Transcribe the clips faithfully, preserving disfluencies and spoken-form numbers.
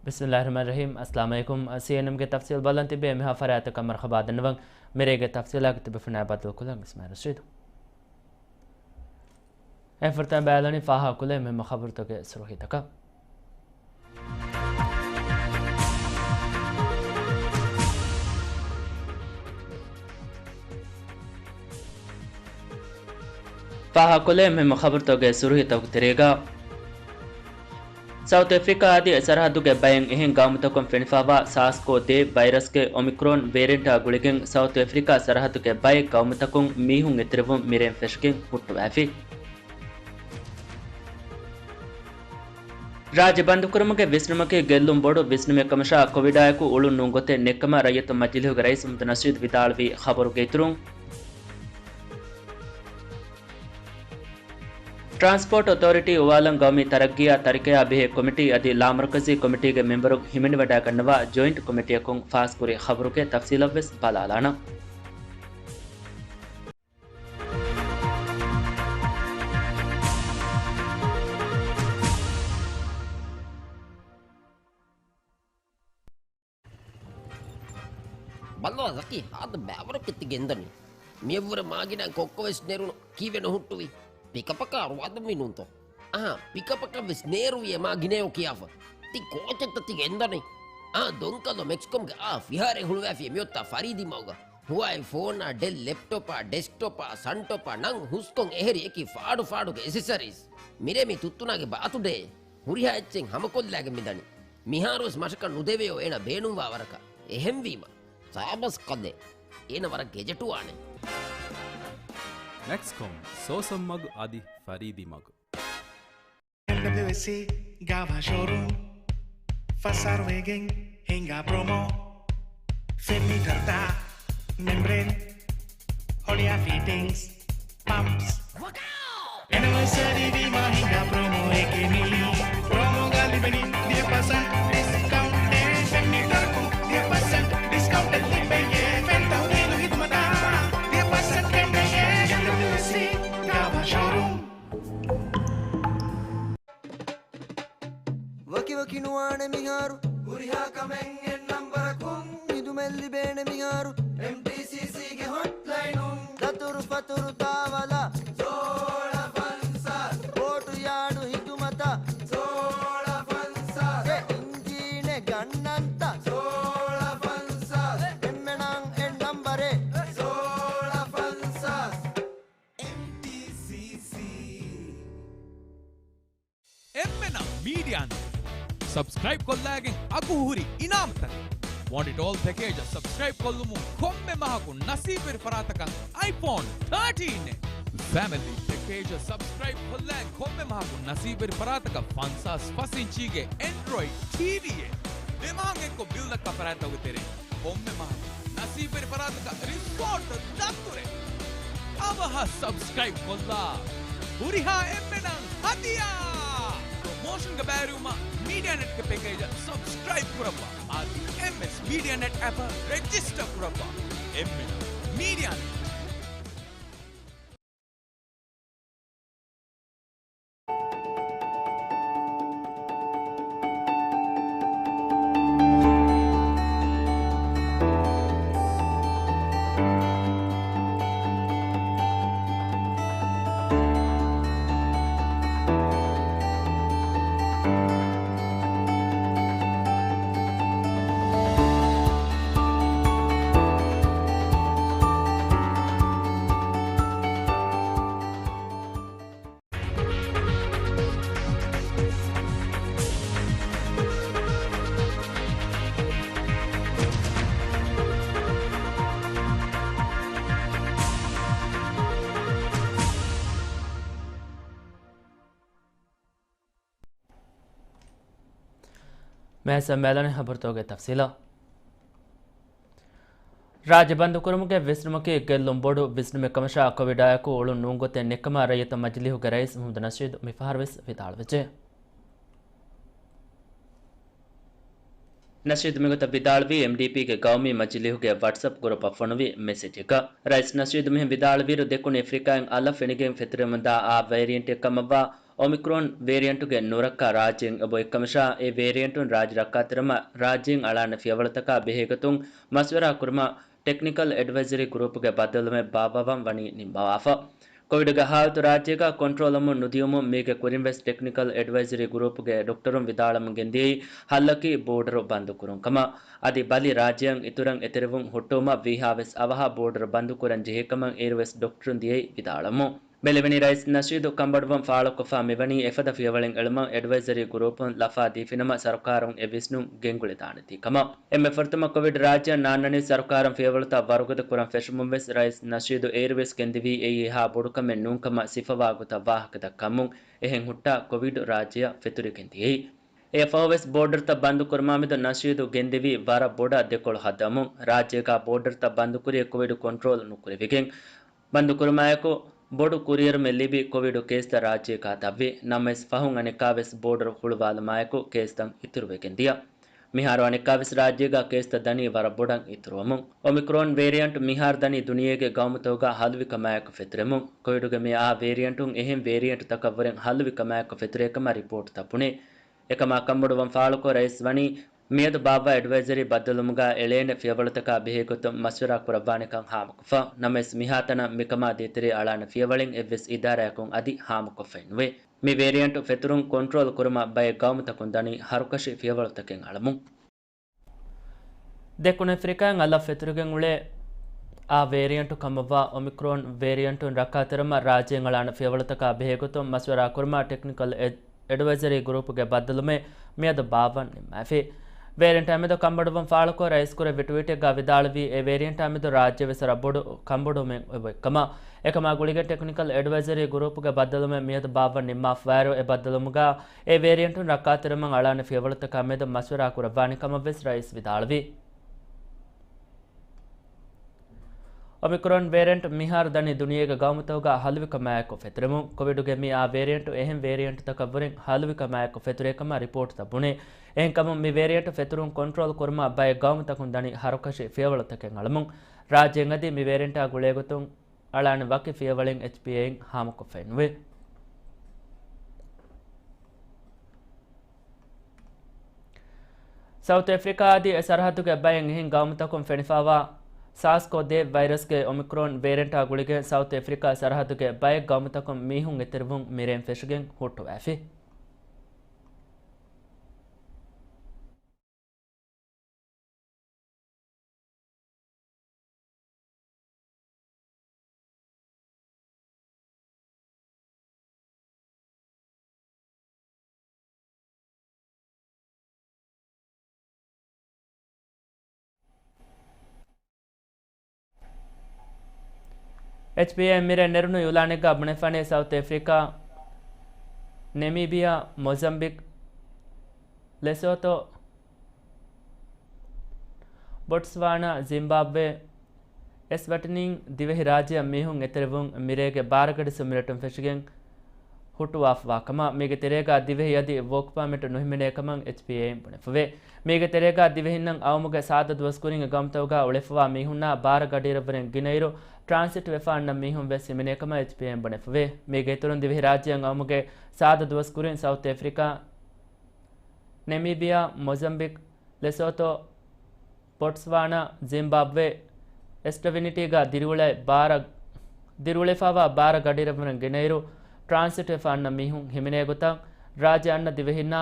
ބިސްމިއްލާހި ރަޙްމާނި ރަޙީމް. އައްސަލާމު ޢަލައިކުމް. ސީއެންއެމްގެ ތަފްސީލް ބަލަން ތިބޭ. މިހާ ފަރާތަކަށް މަރުޙަބާ ދަންނަވަން. މިރޭގެ ތަފްސީލާގެ ތިބިފުނާ ބަދަލުކުލަން އިސްމާޢީލް ރަޝީދު. އެ ފުރަތަމަ ބައިލަނީ ފާހަގަކުރޭ މުހިއްމު ޚަބަރުތަކުގެ ސުރުހީތަކަށް. ފާހަގަކުރޭ މުހިއްމު ޚަބަރުތަކުގެ ސުރުހީތަކުގެ ތެރޭގަ. ސައުތު އެފްރިކާ އަދި ސަރަހައްދުގެ ބައެއް އެހެން ގައުމުތަކުން ފެނިފާވާ ސާސް ކޯ ދޭއް ވައިރަސްގެ އޮމިކްރޯން ވޭރިއަންޓާ ގުޅިގެން ސައުތު އެފްރިކާ ސަރަހައްދުގެ ބައެއް ގައުމުތަކުން މީހުން އެތެރެވުން މިރޭން ފެށިގެން ހުއްޓުވައިފި. ރާއްޖެ ބަންދުކުރުމުގެ ވިސްނުމަކީ ގެއްލުން ބޮޑު ވިސްނުމެއް ކަމަށާ، ކޮވިޑާއެކު އުޅުން ނޫން ގޮތެއް ނެތްކަމަށް ރައްޔިތު މަޖިލީހުގެ ރައީސް މުހައްމަދު ނަޝީދު ވިދާޅުވީ. ޚަބަރުގެ އިތުރުން، ޓްރާންސްޕޯޓް އޮތޯރިޓީ އުވާލަން ގައުމީ ތަރައްގީއާ ތަރިކަޔާ ބެހޭ ކޮމިޓީ އަދި ލާމަރުކަޒީ ކޮމިޓީގެ މެމްބަރުން ހިމެނިވަޑައިގަންނަވާ ޖޮއިންޓް ކޮމިޓީއަކުން ފާސްކުރި ޚަބަރުގެ ތަފްސީލަށްވެސް ބަލާލާނަން. ބައްލަވާ ޒަކީ، ހާދަ ބައިވަރަކަށް ތި ގެންދަނީ. މިއަށްވުރެ މާގިނަ ކޮއްކޮވެސް ނެރުނު ކީއްވެ ނުހުއްޓުވީ؟ ޕިކަޕަކާ ރުވާދަންވީ ނޫންތޯ؟ އާ، ޕިކަޕަކަށްވެސް ނޭރުވި އެ މާގިނަޔޯ ކިޔާފަ. ތި ކޯޗެއްތަ ތި ގެންދަނީ؟ އާ، ދޮންކަލޯ މެކްސްކޮމްގެ އާ ފިހާރައެއް ހުޅުވައިފި މިއޮތާ ފަރީދީ މަގުގަ. ހުވާއި ފޯނާ، ޑެލް ލެޕްޓޮޕާ، ޑެސްކްޓޮޕާ، ސަންޓޮޕާ، ނަން ހުސްކޮން އެހެރި އެކި ފާޑު ފާޑުގެ އެސެސަރީސް. މިރޭ މި ތުއްތުނާގެ ބާތުޑޭ. ހުރިހާ އެއްޗެއް ހަމަކޮށްލާގެން މިދަނީ. މިހާރުވެސް މަށަކަށް ނުދެވެޔޯ އޭނަ ބޭނުންވާ ވަރަކަށް. އެހެންވީމަ، ސާބަސް ކަލޭ. އޭނަ ވަރަށް ގެޖެޓުވާނެ. މެކްސްކޮމް، ސޯސަން މަގު އަދި ފަރީދީ މަގު. އެމްޑަބްލިއުއެސްސީ ގާވާ ޝޯރޫމް. ފަސް އަހަރު ވެގެން ހިނގާ ޕްރޮމޯ. ފެން މީޓަރުތައް، މެމްބްރޭން، ހޮޅިއާ ފިޓިންގްސް، ޕަމްޕްސް. އެނިވަރސަރީ ވީމާ ހިނގާ ޕްރޮމޯއެކޭ މީ. ޕްރޮމޯގަ ލިބެނީ ދިހަ ޕަސެންޓް ޑިސްކައުންޓެއް. ފެން މީޓަރަކުން ދިހަ ޕަސެންޓް ޑިސްކައުންޓެއް ލިބެޔޭ. ފެން ތަހުލީލު ހިދުމަތާ ދިހަ ޕަސެންޓް ކެނޑެޔޭ. އެމްޑަބްލިއުއެސްސީ ގާވާ ޝޯރޫމް. ވަކިވަކި ނުވާނެ މިހާރު. ހުރިހާ ކަމެއް އެއް ނަންބަރަކުން. ހިދުމަތް ލިބޭނެ މިހާރު. އެމްޓީސީސީގެ ހޮޓްލައިނުން. ދަތުރު ފަތުރު ތާވަލަށް. ސޯޅަ ފަންސާސް. ބޯޓު ޔާޑު ހިދުމަތަށް. ސޯޅަ ފަންސާސް. އެ އިންޖީނެއް ގަންނަންތަ؟ ސޯޅަ ފަންސާސް. އެންމެނަށް އެއް ނަންބަރެއް. ސޯޅަ ފަންސާސް. އެމްޓީސީސީ. އެންމެނަށް މީޑިއާ ނެޓް ސަބްސްކްރައިބް ކޮށްލައިގެން އަގު ހުރި އިނާމުތަކެއް. ވޮންޓް އިޓް އޯލް ޕެކޭޖަށް ސަބްސްކްރައިބް ކޮށްލުމުން ކޮންމެ މަހަކު ނަސީބުވެރި ފަރާތަކަށް އައިފޯން ތާޓީން އެ. ފެމިލީ ޕެކޭޖަށް ސަބްސްކްރައިބް ކޮށްލައިގެން ކޮންމެ މަހަކު ނަސީބުވެރި ފަރާތަކަށް ފަންސާސް ފަސް އިންޗީގެ އެންޑްރޮއިޑް ޓީވީއެއް. ދެ މަހަށް އެއްކޮށް ބިލް ދައްކާ ފަރާތްތަކުގެ ތެރެއިން ކޮންމެ މަހަކު ނަސީބުވެރި ފަރާތަކަށް ރިސޯޓް ދަތުރެއް. އަވަހަށް ސަބްސްކްރައިބް ކޮށްލާ، ހުރިހާ އެންމެނަށް ހަދިޔާ! ޕްރޮމޯޝަންގެ ބައިވެރިވުމަށް މީޑިއާ ނެޓްގެ ޕެކޭޖަށް ސަބްސްކްރައިބް ކުރައްވާ. އަދި އެމްއެސް މީޑިއާ ނެޓް އެޕަށް ރެޖިސްޓަރ ކުރައްވާ. އެމްއެސް މީޑިއާ ނެޓް. މިހާ ސަމާލަނި ހަބަރުތަކުގެ ތަފްސީލަށް. ރާއްޖެ ބަންދުކުރުމުގެ ވިސްނުމަކީ ގެއްލުން ބޮޑު ވިސްނުމެއް ކަމަށާ، ކޮވިޑާއެކު އުޅުން ނޫން ގޮތެއް ނެއްކަމަށް ރައްޔިތު މަޖިލީހުގެ ރައީސް މުހައްމަދު ނަޝީދު މިފަހަރު ވެސް ވިދާޅުވެއްޖެ. ނަޝީދު މިގޮތަށް ވިދާޅުވީ، އެމްޑީޕީގެ ގައުމީ މަޖިލީހުގެ ވަޓްސަޕް ގުރޫޕަށް ފޮނުވި މެސެޖެއްގަ. ރައީސް ނަޝީދު މިހެން ވިދާޅުވިއިރު، ދެކުނު އެފްރިކާއިން އަލަށް ފެނިގެން ފެތުރެމުންދާ އާ ވޭރިއެންޓެއް ކަމަށްވާ އޮމިކްރޯން ވޭރިއެންޓުގެ ނުރައްކާ ރާއްޖޭން އެބައޮތްކަމަށާ، އެ ވޭރިއެންޓުން ރާއްޖެ ރައްކާތެރިވުމަށް ރާއްޖޭން އަޅާނެ ފިޔަވަޅުތަކާ ބެހޭގޮތުން މަޝްވަރާ ކުރުމަށް ޓެކްނިކަލް އެޑްވައިޒަރީ ގުރޫޕުގެ ބައްދަލުވުމެއް ބާއްވަވަން ވަނީ ނިންމަވާފަ. ކޮވިޑުގެ ހާލަތު ރާއްޖޭގަ ކޮންޓްރޯލްވަމުން ނުދިޔުމުން މީގެ ކުރިންވެސް ޓެކްނިކަލް އެޑްވައިޒަރީ ގުރޫޕުގެ ޑޮކްޓަރުން ވިދާޅަމުން ގެންދިޔައީ ހައްލަކީ ބޯޑަރު ބަންދުކުރުން ކަމަށް. އަދި ބަލި ރާއްޖެއަށް އިތުރަށް އެތެރެވުން ހުއްޓުވުމަށް ވީހާވެސް އަވަހަށް ބޯޑަރު ބަންދުކުރަން ޖެހޭކަމަށް އޭރުވެސް ޑޮކްޓަރުން ދިޔައީ ވިދާޅަމުން. ބެލެވެނީ ރައީސް ނަޝީދު ކަނބަޑުވަން ފާޅުކޮށްފާ މިވަނީ އެފަދަ ފިޔަވަޅެއް އެޅުމަށް އެޑްވައިޒަރީ ގުރޫޕުން ލަފާ ދީފިނަމަ، ސަރުކާރުން އެ ވިސްނުން ގެންގުޅެދާނެތީ ކަމަށް. އެންމެ ފުރަތަމަ ކޮވިޑް ރާއްޖެއަށް ނާންނަނީ ސަރުކާރުން ފިޔަވަޅުތައް ވަރުގަދަ ކުރަން ފެށުމުން ވެސް ރައީސް ނަޝީދު އޭރުވެސް ގެންދެވީ އެއީ އެހާ ބޮޑުކަމެއް ނޫންކަމަށް ސިފަވާ ގޮތަށް ވާހަކަ ދައްކަމުން. އެހެން ހުއްޓާ ކޮވިޑު ރާއްޖެއަށް ފެތުރިގެން ދިޔައީ. އެއަށް ފަހުވެސް ބޯޑަރުތައް ބަންދުކުރުމާމެދު ނަޝީދު ގެންދެވީ ވަރަށް ބޮޑަށް ދެކޮޅު ހައްދަވަމުން. ރާއްޖޭގަ ބޯޑަރުތައް ބަންދުކުރީ ކޮވިޑު ކޮންޓްރޯލް ނުކުރެވިގެން. ބަންދުކުރުމާއެކު ބޮޑު ކުރިއެރުމެއް ލިބި ކޮވިޑު ކޭސްތައް ރާއްޖޭގަ ދަށްވި. ނަމަވެސް ފަހުން އަނެއްކާވެސް ބޯޑަރު ހުޅުވާލުމާއެކު ކޭސްތައް އިތުރުވެގެން ދިޔަ. މިހާރު އަނެއްކާވެސް ރާއްޖޭގަ ކޭސްތައް ދަނީ ވަރަށް ބޮޑަށް އިތުރުވަމުން. އޮމިކްރޯން ވޭރިއަންޓް މިހާރު ދަނީ ދުނިޔޭގެ ގައުމުތަކުގަ ހަލުވިކަމާއެކު ފެތުރެމުން. ކޮވިޑުގެ މި އާ ވޭރިއަންޓުން އެހެން ވޭރިއަންޓްތަކަށްވުރެން ހަލުވިކަމާއެކު ފެތުރޭކަމަށް ރިޕޯޓްތައް ބުނޭ. އެކަމާ ކަންބޮޑުވަން ފާޅުކޮށް ރައީސް ވަނީ، މިއަދު ބާއްވާ އެޑްވައިޒަރީ ބައްދަލުވުމުގަ އެޅޭނެ ފިޔަވަޅުތަކާ ބެހޭގޮތުން މަޝްވަރާ ކުރައްވާނެކަން ހާމަކޮށްފަ. ނަމަވެސް މިހާތަނަށް މިކަމާ ދޭތެރޭ އަޅާނެ ފިޔަވަޅެއް އެއްވެސް އިދާރާއަކުން އަދި ހާމަކޮށްފައެއް ނުވޭ. މި ވޭރިއަންޓު ފެތުރުން ކޮންޓްރޯލް ކުރުމަށް ބައެއް ގައުމުތަކުން ދަނީ ހަރުކަށި ފިޔަވަޅުތަކެއް އަޅަމުން. ދެކުނު އެފްރިކާއިން އަލަށް ފެތުރިގެން އުޅޭ އާ ވޭރިއަންޓު ކަމަށްވާ އޮމިކްރޯން ވޭރިއަންޓުން ރައްކާތެރިވުމަށް ރާއްޖޭން އަޅާނެ ފިޔަވަޅުތަކާ ބެހޭގޮތުން މަޝްވަރާ ކުރުމަށް ޓެކްނިކަލް އެ-، އެޑްވައިޒަރީ ގުރޫޕުގެ ބައްދަލުވުމެއް މިއަދު ބާއްވަން ނިންމާފި. ވޭރިއަންޓާމެދު ކަންބޮޑުވުން ފާޅުކޮށް ރައީސްކުރެއްވި ޓްވީޓެއްގަ ވިދާޅުވީ، އެ ވޭރިއަންޓާމެދު ރާއްޖެ ވެސް ވަރަށް ބޮޑު ކަންބޮޑުވުމެއް އޮތްކަމަށް. އެކަމާ ގުޅިގެން ޓެކްނިކަލް އެޑްވައިޒަރީ ގުރޫޕުގެ ބައްދަލުވުމެއް މިއަދު ބާއްވަން ނިންމާފަވާއިރު، އެ ބައްދަލުވުމުގަ އެ ވޭރިއަންޓުން ރައްކާތެރިވުމަށް އަޅާނެ ފިޔަވަޅުތަކާ މެދު މަޝްވަރާ ކުރައްވާނެ ކަމަށް ވެސް ރައީސް ވިދާޅުވި. އޮމިކްރޮން ވޭރިއަންޓް މިހާރު ދަނީ ދުނިޔޭގެ ގައުމުތަކުގަ ހަލުވިކަމާއެކު ފެތުރެމުން. ކޮވިޑުގެ މި އާ ވޭރިއަންޓު އެހެން ވޭރިއަންޓުތަކަށްވުރެން ހަލުވިކަމާއެކު ފެތުރޭކަމަށް ރިޕޯޓްތައް ބުނޭ. އެހެންކަމުން މި ވޭރިއަންޓު ފެތުރުން ކޮންޓްރޯލް ކުރުމަށް ބައެއް ގައުމުތަކުން ދަނީ ހަރުކަށި ފިޔަވަޅުތަކެއް އަޅަމުން. ރާއްޖޭން އަދި މި ވޭރިއަންޓާ ގުޅޭގޮތުން އަޅާނެ ވަކި ފިޔަވަޅެއް އެޗްޕީއޭއިން ހާމަކޮށްފައެއް ނުވޭ. ސައުތު އެފްރިކާ އަދި އެ ސަރަހައްދުގެ ބައެއް އެހެން ގައުމުތަކުން ފެނިފާވާ ސާސް ކޯ ދޭ ވައިރަސްގެ އޮމިކްރޮން ވޭރިއަންޓާ ގުޅިގެން ސައުތު އެފްރިކާ ސަރަހައްދުގެ ބައެއް ގައުމުތަކުން މީހުން އެތެރެވުން މިރޭން ފެށިގެން ހުއްޓުވައިފި. އެޗްޕީއޭ މިރޭ ނެރުނު އިއުލާނެއްގަ ބުނެފާނެ ސައުތު އެފްރިކާ، ނެމީބިއާ، މޮޒަމްބިކް، ލެސޯތޯ، ބޮޓްސްވާނާ، ޒިމްބާބްވޭ، އެސްވަޓިނީން ދިވެހި ރާއްޖެއަށް މީހުން އެތެރެވުން މިރޭގެ ބާރަގަޑި ސުމިރަޓުން ފެށިގެން ހުއްޓުވާފަވާ ކަމަށް، މީގެ ތެރޭގަ ދިވެހި އަދި ވޯކް ޕާމެޓް ނުހިމެނޭ ކަމަށް އެޗްޕީއޭއިން ބުނެފަވޭ. މީގެ ތެރޭގަ ދިވެހިންނަށް އައުމުގެ ސާދަ ދުވަސް ކުރިން އެ ގައުމުތަކުގަ އުޅެފަވާ މީހުންނާ ބާރަ ގަޑިއިރަށްވުރެން ގިނައިރު، ޓްރާންސިޓް ވެފަ އަންނަ މީހުން ވެސް ހިމެނޭ ކަމަށް އެޗްޕީއޭއިން ބުނެފަވޭ. މީގެ އިތުރުން ދިވެހި ރާއްޖެއަށް އައުމުގެ ސާދަ ދުވަސް ކުރިން ސައުތު އެފްރިކާ، ނެމީބިއާ، މޮޒަމްބިކް، ލެސޯތޯ، ބޮޓްސްވާނާ، ޒިމްބާބްވޭ، އެސްޓަވިނިޓީގަ ދިރިއުޅޭ ބާރަ-، ދިރިއުޅެފަވާ ބާރަ ގަޑިއިރަށްވުރެން ގިނައިރު، ޓްރާންސިޓް ވެފަ އަންނަ މީހުން ހިމެނޭ ގޮތަށް ރާއްޖެ އަންނަ ދިވެހިންނާ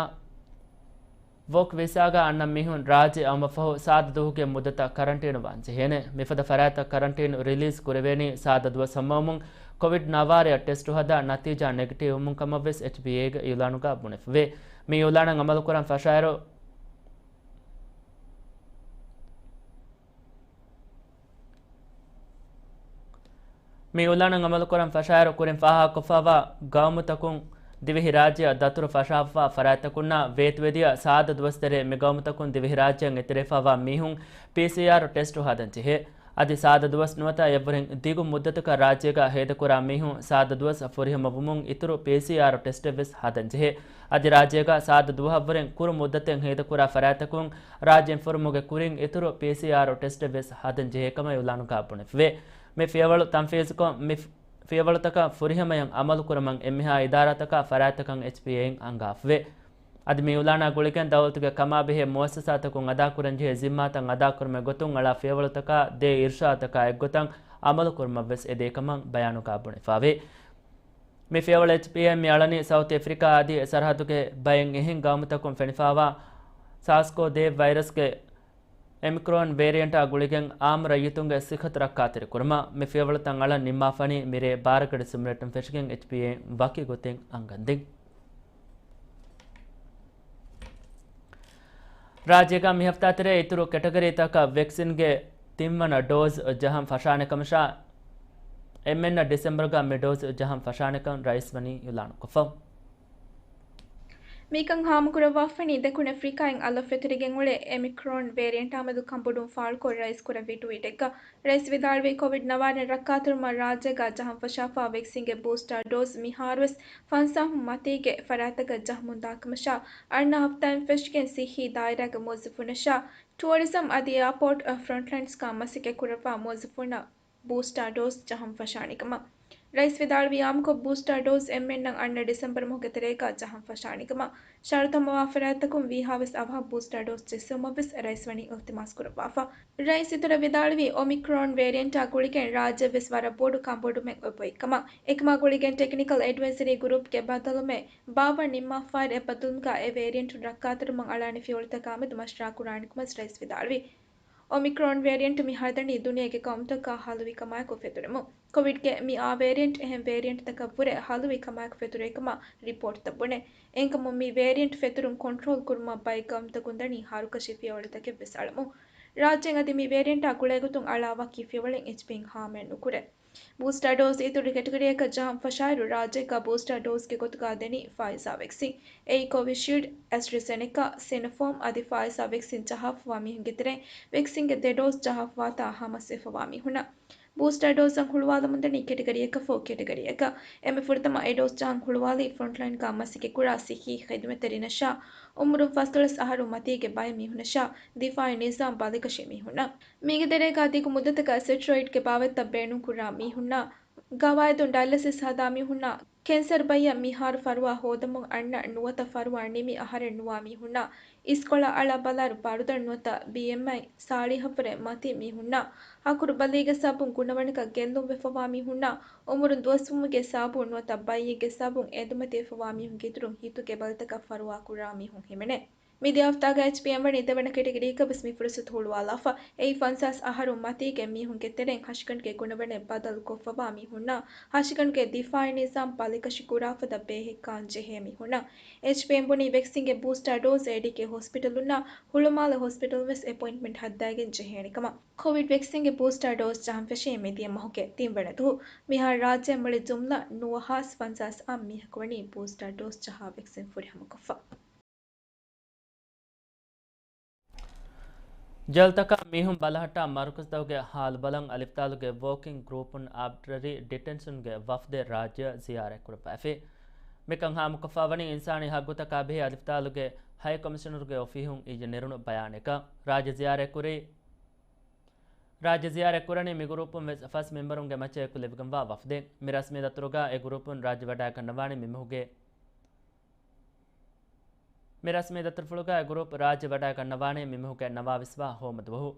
ވޯކް ވީސާގަ އަންނަ މީހުން ރާއްޖެ އައުމަށްފަހު ސާދަ ދުވަހުގެ މުއްދަތަށް ކަރަންޓީނު ވާން ޖެހޭނެ. މިފަދަ ފަރާތްތައް ކަރަންޓީނު ރިލީޒް ކުރެވޭނީ ސާދަ ދުވަސް ހަމަވުމުން ކޮވިޑް ނަވާރަޔަށް ޓެސްޓު ހަދާ ނަތީޖާ ނެގެޓިވް ވުމުން ކަމަށްވެސް އެޗްބީއޭގެ އިއުލާނުގަ ބުނެފަވޭ. މި އިއުލާނަށް އަމަލުކުރަން ފަށާއިރު، މި އިއުލާނަށް އަމަލުކުރަން ފަށާއިރު ކުރިން ފާހަގަކޮށްފައިވާ ގައުމުތަކުން ދިވެހިރާއްޖެއަށް ދަތުރު ފަށާފައިވާ ފަރާތްތަކުންނާ ވޭތުވެދިޔަ ސާދަ ދުވަސް ތެރޭ މި ގައުމުތަކުން ދިވެހިރާއްޖެއަށް އެތެރެފައިވާ މީހުން ޕީސީއާރް ޓެސްޓު ހަދަން ޖެހޭ. އަދި ސާދަ ދުވަސް ނުވަތަ އެއްވުރެން ދިގު މުއްދަތަކަށް ރާއްޖޭގަ ހޭދަކުރާ މީހުން ސާދަ ދުވަސް ފުރިހަމަވުމުން އިތުރު ޕީސީއާރް ޓެސްޓެއްވެސް ހަދަން ޖެހޭ. އަދި ރާއްޖޭގަ ސާދަ ދުވަހަށްވުރެން ކުރު މުއްދަތެއް ހޭދަކުރާ ފަރާތްތަކުން ރާއްޖެ އިންފުރުމުގެ ކުރިން އިތުރު ޕީސީއާރް ޓެސްޓެއްވެސް ހަދަން ޖެހޭ ކަމަށް އިއުލާނުގަ ބުނެފަވޭ. މި ފިޔަވަޅު ތަންފީޒުކޮށް، މި ފިޔަވަޅުތަކަށް ފުރިހަމަޔަށް އަމަލުކުރަމަށް އެންމެހާ އިދާރާތަކާ ފަރާތްތަކަށް އެޗްޕީއޭއިން އަންގާފަވޭ. އަދި މި އިއުލާނާ ގުޅިގެން ދައުލަތުގެ ކަމާބެހޭ މުއައްސަސާތަކުން އަދާކުރަންޖެހޭ ޒިންމާތައް އަދާކުރުމެއް ގޮތުން އަޅާ ފިޔަވަޅުތަކާ ދޭ އިރުޝާދުތަކާ އެއްގޮތަށް އަމަލުކުރުމަށްވެސް އެދޭކަމަށް ބަޔާނުގަ ބުނެފަވޭ. މި ފިޔަވަޅު އެޗްޕީއޭއިން މި އަޅަނީ ސައުތު އެފްރިކާ އަދި ސަރަހައްދުގެ ބައެއް އެހެން ގައުމުތަކުން ފެނިފައިވާ ސާސްކޯ ދޭ ވައިރަސްގެ އޮމިކްރޯން ވޭރިއަންޓާ ގުޅިގެން އާއްމު ރައްޔިތުންގެ ސިއްހަތު ރައްކާތެރިކުރުމަށް. މި ފިޔަވަޅުތައް އަޅަން ނިންމާފަނީ މިރޭ ބާރަ ގަޑި ސުމިރޭޓުން ފެށިގެން އެޗްޕީއޭއިން ވަކި ގޮތެއް އަންގަންދެން. ރާއްޖޭގަ މި ހަފްތާތެރޭ އިތުރު ކެޓަގަރީތަކަށް ވެކްސިންގެ ތިންވަނަ ޑޯޒް ޖަހަން ފަށާނެ ކަމަށާ، އެންމެންނަށް ޑިސެމްބަރުގަ މި ޑޯޒް ޖަހަން ފަށާނެކަން ރައީސް ވަނީ އިއުލާނުކޮށްފަ. މިކަން ހާމަކުރައްވާފަނީ ދެކުނު އެފްރިކާއިން އަލަށް ފެތުރިގެން އުޅޭ އޮމިކްރޯން ވޭރިއަންޓާމެދު ކަނބޮޑުވުން ފާޅުކޮށް ރައީސް ކުރެއްވި ޓްވީޓެއްގަ. ރައީސް ވިދާޅުވީ، ކޮވިޑް ނަވާރަ ރައްކާތެރިވުމަށް ރާއްޖޭގަ ޖަހަން ފަށާފަ ވެކްސިންގެ ބޫސްޓާ ޑޯޒް މިހާރުވެސް ފަންސާހުން މަތީގެ ފަރާތްތަކަށް ޖަހަމުން ދާކަމަށާ، އަންނަ ހަފްތާއިން ފެށިގެން ސިއްހީ ދާއިރާގެ މުވައްޒަފުންނަށާ، ޓުއަރިޒަމް އަދި އެއާޕޯޓް ފްރޮންޓްލައިންސްގަ މަސައްކަތް ކުރައްވާ މުވައްޒަފުންނަށް ބޫސްޓާ ޑޯޒް ޖަހަން ފަށާނެ ކަމަށް. ރައީސް ވިދާޅުވީ، އާއްމުކޮށް ބޫސްޓާ ޑޯޒް އެންމެންނަށް އަންނަ ޑިސެމްބަރ މަހުގެ ތެރޭގަ ޖަހަން ފަށާނެ ކަމަށް. ޝަރުތު ހަމަވާ ފަރާތްތަކުން ވީހާވެސް އަވަހަށް ބޫސްޓާ ޑޯޒް ޖެއްސެވުމަށްވެސް ރައީސް ވަނީ އިލްތިމާސް ކުރައްވާފަ. ރައީސް އިތުރަށް ވިދާޅުވީ، އޮމިކްރޯން ވޭރިއަންޓާ ގުޅިގެން ރާއްޖެވެސް ވަރަށް ބޮޑު ކަނބޮޑުމެއް އޮތް ބައެއް ކަމަށް. އެކަމާ ގުޅިގެން ޓެކްނިކަލް އެޑްވައިޒަރީ ގްރޫޕްގެ ބައްދަލުވުމެއް ބާއްވަން ނިންމާފައި އެއްބައްދަލުމުގަ އެ ވޭރިއަންޓުން ރައްކާތެރިވުމަށް އަޅާނެ ފިޔަވަޅުތަކާމެދު މަޝްވަރާ ކުރާނެކަމަށް ރައީސް ވިދާޅުވި. އޮމިކްރޯން ވޭރިއަންޓް މި ހަރަދަނީ ދުނިޔޭގެ ގައުމުތަކާ ހަލުވި ކަމާއެކު ފެތުރެމުން. ކޮވިޑްގެ މި އާ ވޭރިއަންޓް އެހެން ވޭރިއަންޓްތަކަށްވުރެ ހަލުވި ކަމާއެކު ފެތުރޭ ކަމަށް ރިޕޯޓްތައް ބުނެ. އެހެންކަމުން މި ވޭރިއަންޓް ފެތުރުން ކޮންޓްރޯލް ކުރުމަށް ބައެއް ގައުމުތަކުން ދަނީ ހަރުކަށި ފިޔަވަޅުތަކެއްވެސް އަޅަމުން. ރާއްޖޭން އަދި މި ވޭރިއަންޓާ ގުޅޭގޮތުން އަޅާ ވަކި ފިޔަވަޅެއް އެޗްޕީއިން ހާމައެއް ނުކުރޭ. ބޫސްޓާ ޑޯޒް އިތުރު ކެޓަގަރީއަކަށް ޖަހަން ފަށާއިރު، ރާއްޖޭގަ ބޫސްޓާ ޑޯޒްގެ ގޮތުގަ ދެނީ ފައިޒާ ވެކްސިން. އެއީ ކޮވިޝީލްޑް، އެސްޓްރަޒެނެކާ، ސިނޮފާމް އަދި ފައިޒާ ވެކްސިން ޖަހާފަވާ މީހުންގެ ތެރެއިން ވެކްސިންގެ ދެ ޑޯޒް ޖަހާފަވާތާ ހަމަސްވެފަވާ މީހުންނަށް. ބޫސްޓާ ޑޯޒްއަށް ހުޅުވާލަމުންދަނީ ކެޓަގަރީއަކަށްފަހު ކެޓަގަރީއަކަށް. އެންމެ ފުރަތަމަ އެ ޑޯޒް ޖަހަން ހުޅުވާލީ ފްރޮންޓްލައިންގަ މަސައްކަތްކުރާ ސިއްހީ ޚިދުމަތްތެރިންނަށާ، އުމުރުން ފަސްދޮޅަސް އަހަރު މަތީގެ ބައެއް މީހުންނަށާ، ދިފާއީ ނިޒާމް ބަލިކަށި މީހުންނަށް. މީގެ ތެރޭގަ ދިގު މުއްދަތަކަށް ސްޓެރޮއިޑްގެ ބާވަތްތައް ބޭނުންކުރާ މީހުންނަށް، ގަވާއިދުން ޑަޔަލިސިސް ހަދާ މީހުންނަށް، ކެންސަރު ބައްޔަށް މިހާރު ފަރުވާ ހޯދަމުން އަންނަ ނުވަތަ ފަރުވާ ނިމި އަހަރެއް ނުވާ މީހުންނަށް، އިސްކޮޅަށް އަޅާ ބަލާއިރު ބަރުދަން ނުވަތަ ބީއެމްއައި ސާޅީހަށްވުރެ މަތީ މީހުންނަށް، ހަކުރު ބަލީގެ ސަބަބުން ގުނަވަނަކަށް ގެއްލުންވެފަވާ މީހުންނަށް، އުމުރުން ދުވަސްވުމުގެ ސަބަބުން ނުވަތަ ބައްޔެއްގެ ސަބަބުން އެދުމަތިވެފަވާ މީހުންގެ އިތުރުން ހިތުގެ ބަލިތަކަށް ފަރުވާކުރާ މީހުން ހިމެނޭ. މިދިޔަ ހަފްތާގަ އެޗްޕީއިން ވަނީ ދެވަނަ ކެޓަގަރީއަކަށް ވެސް މި ފުރުސަތު ހުޅުވާލާފަ. އެއީ ފަންސާސް އަހަރު މަތީގެ މީހުންގެ ތެރެއިން ހަށިގަނޑުގެ ގުނަވަނެއް ބަދަލު ކޮށްފަވާ މީހުންނަށް ހަށިގަނޑުގެ ދިފާއީ ނިޒާމް ބަލިކަށި ކުރާފަދަ ބޭހެއް ކާން ޖެހޭ މީހުންނަށް. އެޗްޕީއިން ބުނީ ވެކްސިންގެ ބޫސްޓާ ޑޯޒް އޭޑީކޭ ހޮސްޕިޓަލުންނާ ހުޅުމާލެ ހޮސްޕިޓަލުން ވެސް އެޕޮއިންޓްމަންޓް ހައްދާގެން ޖެހޭނެ ކަމަށް. ކޮވިޑް ވެކްސިންގެ ބޫސްޓާ ޑޯޒް ޖަހަން ފެށީ މިދިޔަ މަހުގެ ތިންވަނަ ދުވަހު. މިހާރު ރާއްޖެ މުޅި ޖުމްލަ ނުވަހާސް ފަންސާސް އަށް މީހަކު ވަނީ ބޫސްޓާ ޑޯޒް ޖަހާ ވެކްސިން ފުރިހަމަކޮށްފަ. ޖެލްތަކަށް މީހުން ބަލަހައްޓާ މަރުކަޒުތަކުގެ ހާލު ބަލަން އަލިފްތާލުގެ ވޯކިން ގްރޫޕުން އާބިޓްރަރީ ޑިޓެންޝަންގެ ވަފްދެއް ރާއްޖެއަށް ޒިޔާރަތް ކުރައްވައިފި. މިކަން ހާމަކޮށްފަވަނީ އިންސާނީ ހައްގުތަކާ ބެހޭ އަލިފްތާލުގެ ހައި ކޮމިޝަނަރުގެ އޮފީހުން އިއްޔެ ނެރުނު ބަޔާނެއްގަ. ރާއްޖެ ޒިޔާރަތްކުރި، ރާއްޖެ ޒިޔާރަތްކުރަނީ މި ގްރޫޕުން ވެސް ފަސް މެމްބަރުންގެ މައްޗަށް އެކުލެވިގެންވާ ވަފްދެއް. މި ރަސްމީ ދަތުރުގަ އެ ގްރޫޕުން ރާއްޖެ ވަޑައިގަންނަވާނީ މި މަހުގެ މި ރަސްމީ ދަތުރުފުޅުގައި ގްރޫޕް ރާއްޖެ ވަޑައިގަންނަވާނީ މި މަހުގެ ނަވާވީސް ވާ ހޯމަ ދުވަހު.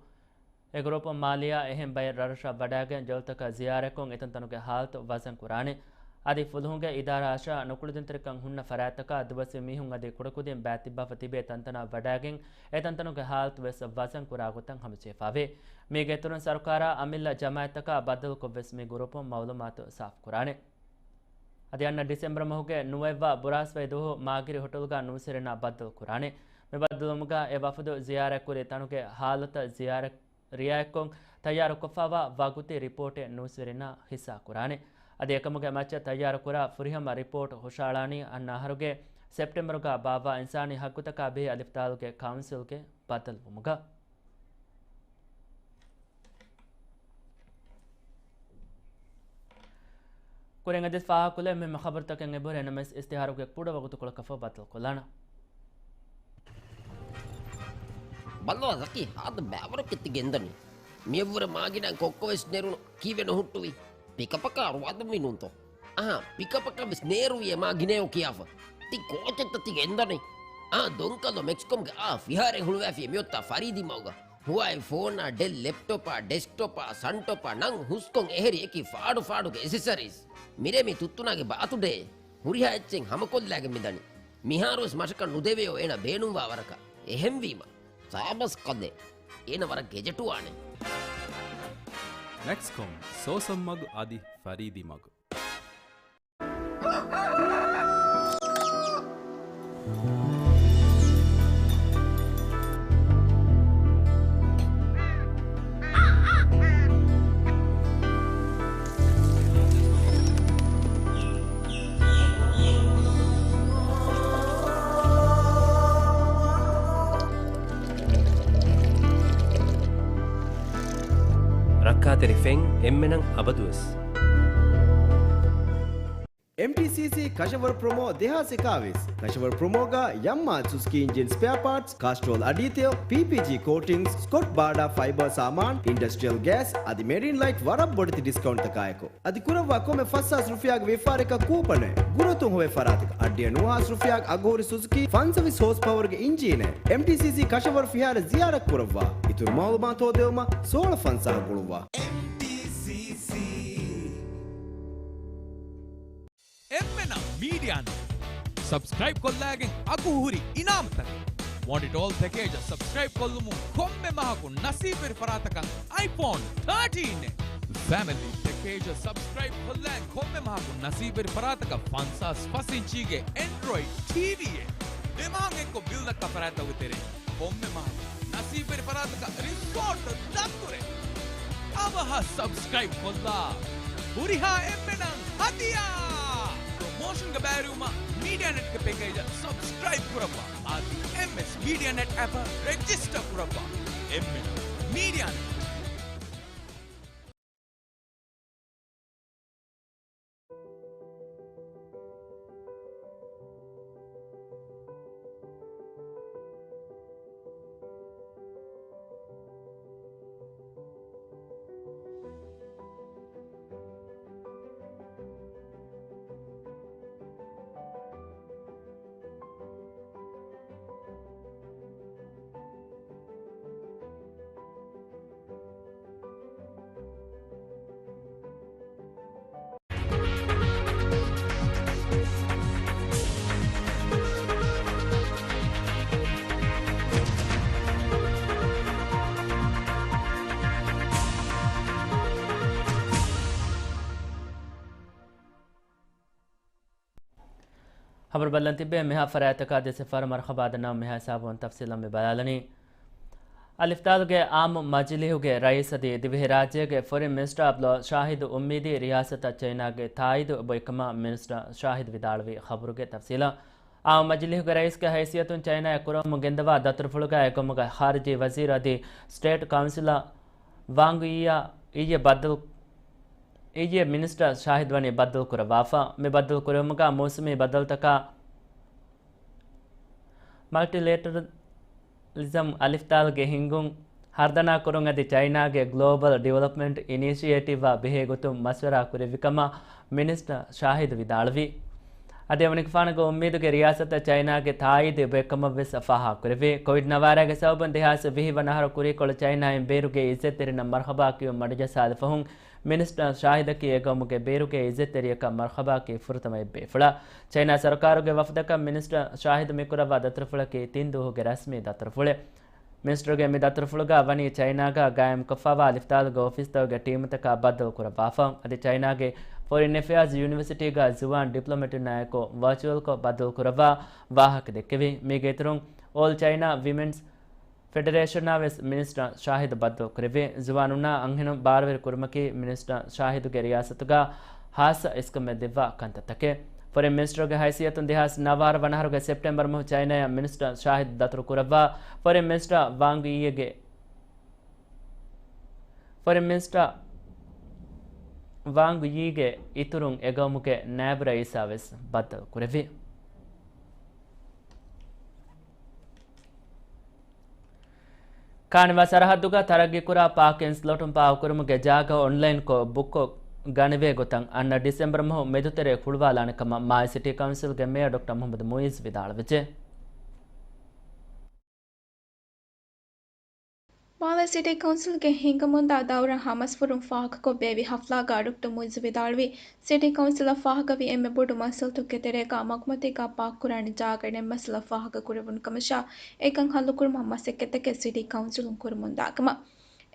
އެ ގްރޫޕުން މާލީއާ އެހެން ބައެއް ރަށްރަށަށް ވަޑައިގެން ޖެލްތަކަށް ޒިޔާރަތްކޮށް އެތަންތަނުގެ ހާލަތު ވަޒަން ކުރާނެ. އަދި ފުލުހުންގެ އިދާރާއަށާ ނުކުޅެދުންތެރިކަން ހުންނަ ފަރާތްތަކާ ދުވަސްވީ މީހުން އަދި ކުޑަކުދިން ބައިތިއްބާފަ ތިބޭ ތަންތަނަށް ވަޑައިގެން އެތަންތަނުގެ ހާލަތު ވެސް ވަޒަން ކުރާ ގޮތަށް ހަމަޖެހިފައިވޭ. މީގެ އިތުރުން ސަރުކާރާ އަމިއްލަ ޖަމާއަތްތަކާ ބައްދަލުކޮށްވެސް މި ގްރޫޕުން މައުލޫމާތު ސާފުކުރާނެ. އަދި އަންނަ ޑިސެމްބަރު މަހުގެ ނުވައެއްވާ ބުރާސްވައި ދުވަހު މާގިރި ހޮޓަލުގަ ނޫސްވެރިންނާ ބައްދަލު ކުރާނެ. މި ބައްދަލުވުމުގަ އެ ވަފުދު ޒިޔާރަތްކުރި ތަނުގެ ހާލަތަށް ޒިޔާރަތް ރިއާޔަތްކޮށް ތައްޔާރުކޮށްފައިވާ ވަގުތީ ރިޕޯޓެއް ނޫސްވެރިންނާ ހިއްސާކުރާނެ. އަދި އެކަމުގެ މައްޗަށް ތައްޔާރުކުރާ ފުރިހަމަ ރިޕޯޓް ހުށައަޅާނީ އަންނަ އަހަރުގެ ސެޕްޓެމްބަރުގަ ބާއްވާ އިންސާނީ ހައްގުތަކާ ބެހޭ އަލިފްތާލުގެ ކައުންސިލްގެ ބައްދަލުވުމުގަ. ކުރިން އަދި ފާހަގަކޮށްލެވޭ މި ޚަބަރުތަކެއް އެބަހުރި ނަމަވެސް އިސްތިހާރުގެ ކުޑަ ވަގުތުކޮޅަކަށްފަހު ބައްދަލުކޮށްލާނަން. ބައްލަވާ ޒަކީ، ހާދަ ބައިވަރު ކެތި ގެންދަނީ. މިއަށްވުރެ މާގިނަ ކޮއްކޮވެސް ނެރުނު ކީއްވެ ނުހުއްޓުވީ؟ ޕިކަޕަކާ ރުވާދަމީ ނޫންތޯ؟ އަހާ، ޕިކަޕަކަށް ވެސް ނޭރުވި އެ މާ ގިނަޔޯ ކިޔާފަ. ތި ކޯޗެއްތަ ތި ގެންދަނީ؟ އާ، ދޮންކަލޯ މެކްސްކޮމްގެ އާ ފިހާރައެއް ހުޅުވާފި މިއޮތާ ފަރީދީ މަގުގަ. ހުވާއި ފޯނާ، ޑެލް ލެޕްޓޮޕާ، ޑެސްކްޓޮޕާ، ސަންޓޮޕާ، ނަން ހުސްކޮން އެހެރި އެކި ފާޑު ފާޑުގެ އެސެސަރީސް. މިރޭ މި ތުއްތުނާގެ ބާތުޑޭ. ހުރިހާ އެއްޗެއް ހަމަކޮށްލާގެން މިދަނީ. މިހާރުވެސް މަށަކަށް ނުދެވެޔޯ އޭނަ ބޭނުންވާ ވަރަކަށް. އެހެންވީމަ. ސާބަސް ކަލޭ. އޭނަ ވަރަށް ގެޖެޓުވާނެ. މެކްސްކޮމް، ސޯސަން މަގު އަދި ފަރީދީ މަގު. ރައްކާތެރި ފެން އެންމެނަށް އަބަދުވެސް. އެމްޓީސީސީ ކަށަވަރު ޕްރޮމޯ ދެހާސް އެކާވީސް. ކަށަވަރު ޕްރޮމޯގަ ޔަމްމާ ސުޒުކީ އިންޖިން ސްޕެއާ ޕާޓްސް، ކާސްޓްރޯލް އަޑީތެލް، ޕީޕީޖީ ކޯޓިންގްސް، ސްކޮޓް ބާޑާ ފައިބާ ސާމާން، އިންޑަސްޓްރިއަލް ގޭސް އަދި މެރިން ލައިޓް ވަރަށް ބޮޑެތި ޑިސްކައުންޓްތަކާއެކު. އަދި ކުރައްވާ ކޮންމެ ފަސްހާސް ރުފިޔާގެ ވިޔަފާރިއަކަށް ކޫޕަނެއް. ގުރައްތުން ހޮވޭ ފަރާތަކަށް އައްޑިހަ ނުވަ ހާސް ރުފިޔާގެ އަގުހުރި ސުޒުކީ ފަންސަވީސް ހޯސް ޕަވަރުގެ އިންޖީނެއް. އެމްޓީސީސީ ކަށަވަރު ފިހާރަ ޒިޔާރަތް ކުރައްވާ. އިތުރު މައުލޫމާތު ހޯދެވުމަށް ސޯޅަ ފަންސާހަށް ގުޅުއްވާ. އެމްޓީސީސީ. އެންމެނަށް މީޑިއާ ނެޓް ސަބްސްކްރައިބް ކޮށްލާގެން އަގު ހުރި އިނާމުތަކެއް. ވޮންޓް އިޓް އޯލް ޕެކޭޖަށް ސަބްސްކްރައިބް ކޮށްލުމުން ކޮންމެ މަހަކު ނަސީބުވެރި ފަރާތަކަށް އައިފޯން ތާޓީން އެއް. ފެމިލީ ޕެކޭޖަށް ސަބްސްކްރައިބް ކޮށްލާގެން ކޮންމެ މަހަކު ނަސީބުވެރި ފަރާތަކަށް ފަންސާސް ފަސް އިންޗީގެ އެންޑްރޮއިޑް ޓީވީއެއް. ދެ މަހަށް އެއްކޮށް ބިލް ދައްކާ ފަރާތްތަކުގެ ތެރެއިން ކޮންމެ މަހަކު ނަސީބުވެރި ފަރާތަކަށް ރިސޯޓް ދަތުރެއް. އަވަހަށް ސަބްސްކްރައިބް ކޮށްލާ. ހުރިހާ އެންމެނަށް ހަދިޔާ! ޕްރޮމޯޝަންގެ ބައިވެރިވުމަށް މީޑިއާ ނެޓްގެ ޕެކޭޖަށް ސަބްސްކްރައިބް ކުރައްވާ. އަދި އެމްއެސް މީޑިއާ ނެޓް އެޕަށް ރެޖިސްޓަރ ކުރައްވާ. އެންމެނަށް މީޑިއާ ނެޓް. ޚަބަރު ބައްލަން ތިއްބެވި މިހާ ފަރާތްތަކާ ދެ ސިފަރު މަރުޙަބާ ދަންނަވަން. މިހާ ހިސާބުން ތަފްސީލަށް މި ބަލާލަނީ. އަލިފްތާލުގެ އާއްމު މަޖިލީހުގެ ރައީސް އަދި ދިވެހިރާއްޖޭގެ ފޮރިން މިނިސްޓަރ އަބްދުﷲ ޝާހިދު އުއްމީދީ ރިޔާސަތަށް ޗައިނާގެ ތާއީދު އެބައޮތްކަމަށް މިނިސްޓަރ ޝާހިދު ވިދާޅުވި. ޚަބަރުގެ ތަފްސީލަށް. އާއްމު މަޖިލީހުގެ ރައީސްގެ ހައިސިއްޔަތުން ޗައިނާއަށް ކުރަމުން ގެންދަވާ ދަތުރުފުޅުގައި އެގައުމުގެ ޚާރިޖީ ވަޒީރު އަދި ސްޓޭޓް ކައުންސިލަރ ވާންގް ޔީއާ އިއްޔެ ބައްދަލު، އިއްޔެ މިނިސްޓަރ ޝާހިދު ވަނީ ބައްދަލު ކުރައްވާފަ. މި ބައްދަލު ކުރެވުމުގަ މޫސުމީ ބައްދަލުތަކާ، މަލްޓިލެޓަރަލިޒަމް، އަލިފްތާލުގެ ހިންގުން ހަރުދަނާ ކުރުން އަދި ޗައިނާގެ ގްލޯބަލް ޑިވެލޮޕްމަންޓް އިނިޝިއޭޓިވްއާ ބެހޭ ގޮތުން މަޝްވަރާ ކުރެއްވި ކަމަށް މިނިސްޓަރ ޝާހިދު ވިދާޅުވި. އަދި އެމަނިކުފާނުގެ އުއްމީދުގެ ރިޔާސަތަށް ޗައިނާގެ ތާއީދު އެބައޮތްކަމަށް ވެސް ފާހަގަކުރެއްވި. ކޮވިޑް ނަވާރައިގެ ސަބަބުން ދެހާސް ވިހި ވަނަ އަހަރު ކުރީކޮޅު ޗައިނާއިން ބޭރުގެ އިއްޒަތްތެރިންނަށް މަރުޙަބާ ކިޔުން މަޑުޖައްސާލިފަހުން، މިނިސްޓަރ ޝާހިދަކީ އެގައުމުގެ ބޭރުގެ އިއްޒަތްތެރިޔަކަށް މަރުޙަބާކީ ފުރަތަމަ އެއްބޭފުޅާ. ޗައިނާ ސަރުކާރުގެ ވަފްދަކަށް މިނިސްޓަރ ޝާހިދު މިކުރައްވާ ދަތުރުފުޅަކީ ތިން ދުވަހުގެ ރަސްމީ ދަތުރުފުޅެއް. މިނިސްޓަރުގެ މި ދަތުރުފުޅުގަ ވަނީ ޗައިނާގަ ގާއިމްކޮށްފައިވާ އަލިފްތާލުގެ އޮފީސްތަކުގެ ޓީމުތަކާ ބައްދަލު ކުރައްވާފަ. އަދި ޗައިނާގެ ފޮރިން އެފެއާޒް ޔުނިވަރސިޓީގަ ޒުވާން ޑިޕްލޮމެޓުންނާއެކު ވަރޗުއަލްކޮށް ބައްދަލު ކުރައްވާ ވާހަކަ ދެއްކެވި. މީގެ އިތުރުން އޯލް ޗައިނާ ވިމެންސް ފެޑެރޭޝަނާ ވެސް މިނިސްޓަރ ޝާހިދު ބައްދަލު ކުރެއްވި. ޒުވާނުންނާ އަންހެނުން ބާރުވެރި ކުރުމަކީ މިނިސްޓަރ ޝާހިދުގެ ރިޔާސަތުގަ ހާއްސަ އިސްކަމެއް ދެއްވާ ކަންތައްތަކެއް. ފޮރިން މިނިސްޓަރުގެ ހައިސިއްޔަތުން ދެހާސް ނަވާރަ ވަނަ އަހަރުގެ ސެޕްޓެމްބަރު މަހު ޗައިނާއަށް މިނިސްޓަރ ޝާހިދު ދަތުރު ކުރައްވާ، ފޮރިން މިނިސްޓަރ ވާންގް ޔީގެ، ފޮރިން މިނިސްޓަރ ވާންގް ޔީގެ އިތުރުން އެގައުމުގެ ނާއިބު ރައީސާ ވެސް ބައްދަލު ކުރެއްވި. ކާނިވާ ސަރަހައްދުގަ ތަރައްގީކުރާ ޕާކިން ސްލޮޓުން ޕާކުކުރުމުގެ ޖާގަ އޮންލައިންކޮށް ބުކްކޮށް ގަނެވޭ ގޮތަށް އަންނަ ޑިސެމްބަރު މަހު މެދުތެރޭ ހުޅުވާލާނެ ކަމަށް މާލެ ސިޓީ ކައުންސިލްގެ މޭޔަރ ޑޮކްޓަރ މުހައްމަދު މުއިއްޒު ވިދާޅުވެއްޖެ. މާލެ ސިޓީ ކައުންސިލްގެ ހިނގަމުންދާ ދައުރަށް ހަމަސްފުރުން ފާހަގަކޮށް ބޭއްވި ހަފްލާގަ ޑޮކްޓަރ މުއިއްޒު ވިދާޅުވީ، ސިޓީ ކައުންސިލަށް ފާހަގަވި އެންމެ ބޮޑު މައްސަލަތަކުގެ ތެރޭގަ މަގުމަތީގަ ޕާކުކުރާނެ ޖާގަ ނެތް މައްސަލަ ފާހަގަކުރެވުނު ކަމަށާ، އެކަން ހައްލުކުރުމަށް މަސައްކަތްތަކެއް ސިޓީ ކައުންސިލުން ކުރަމުންދާ ކަމަށް.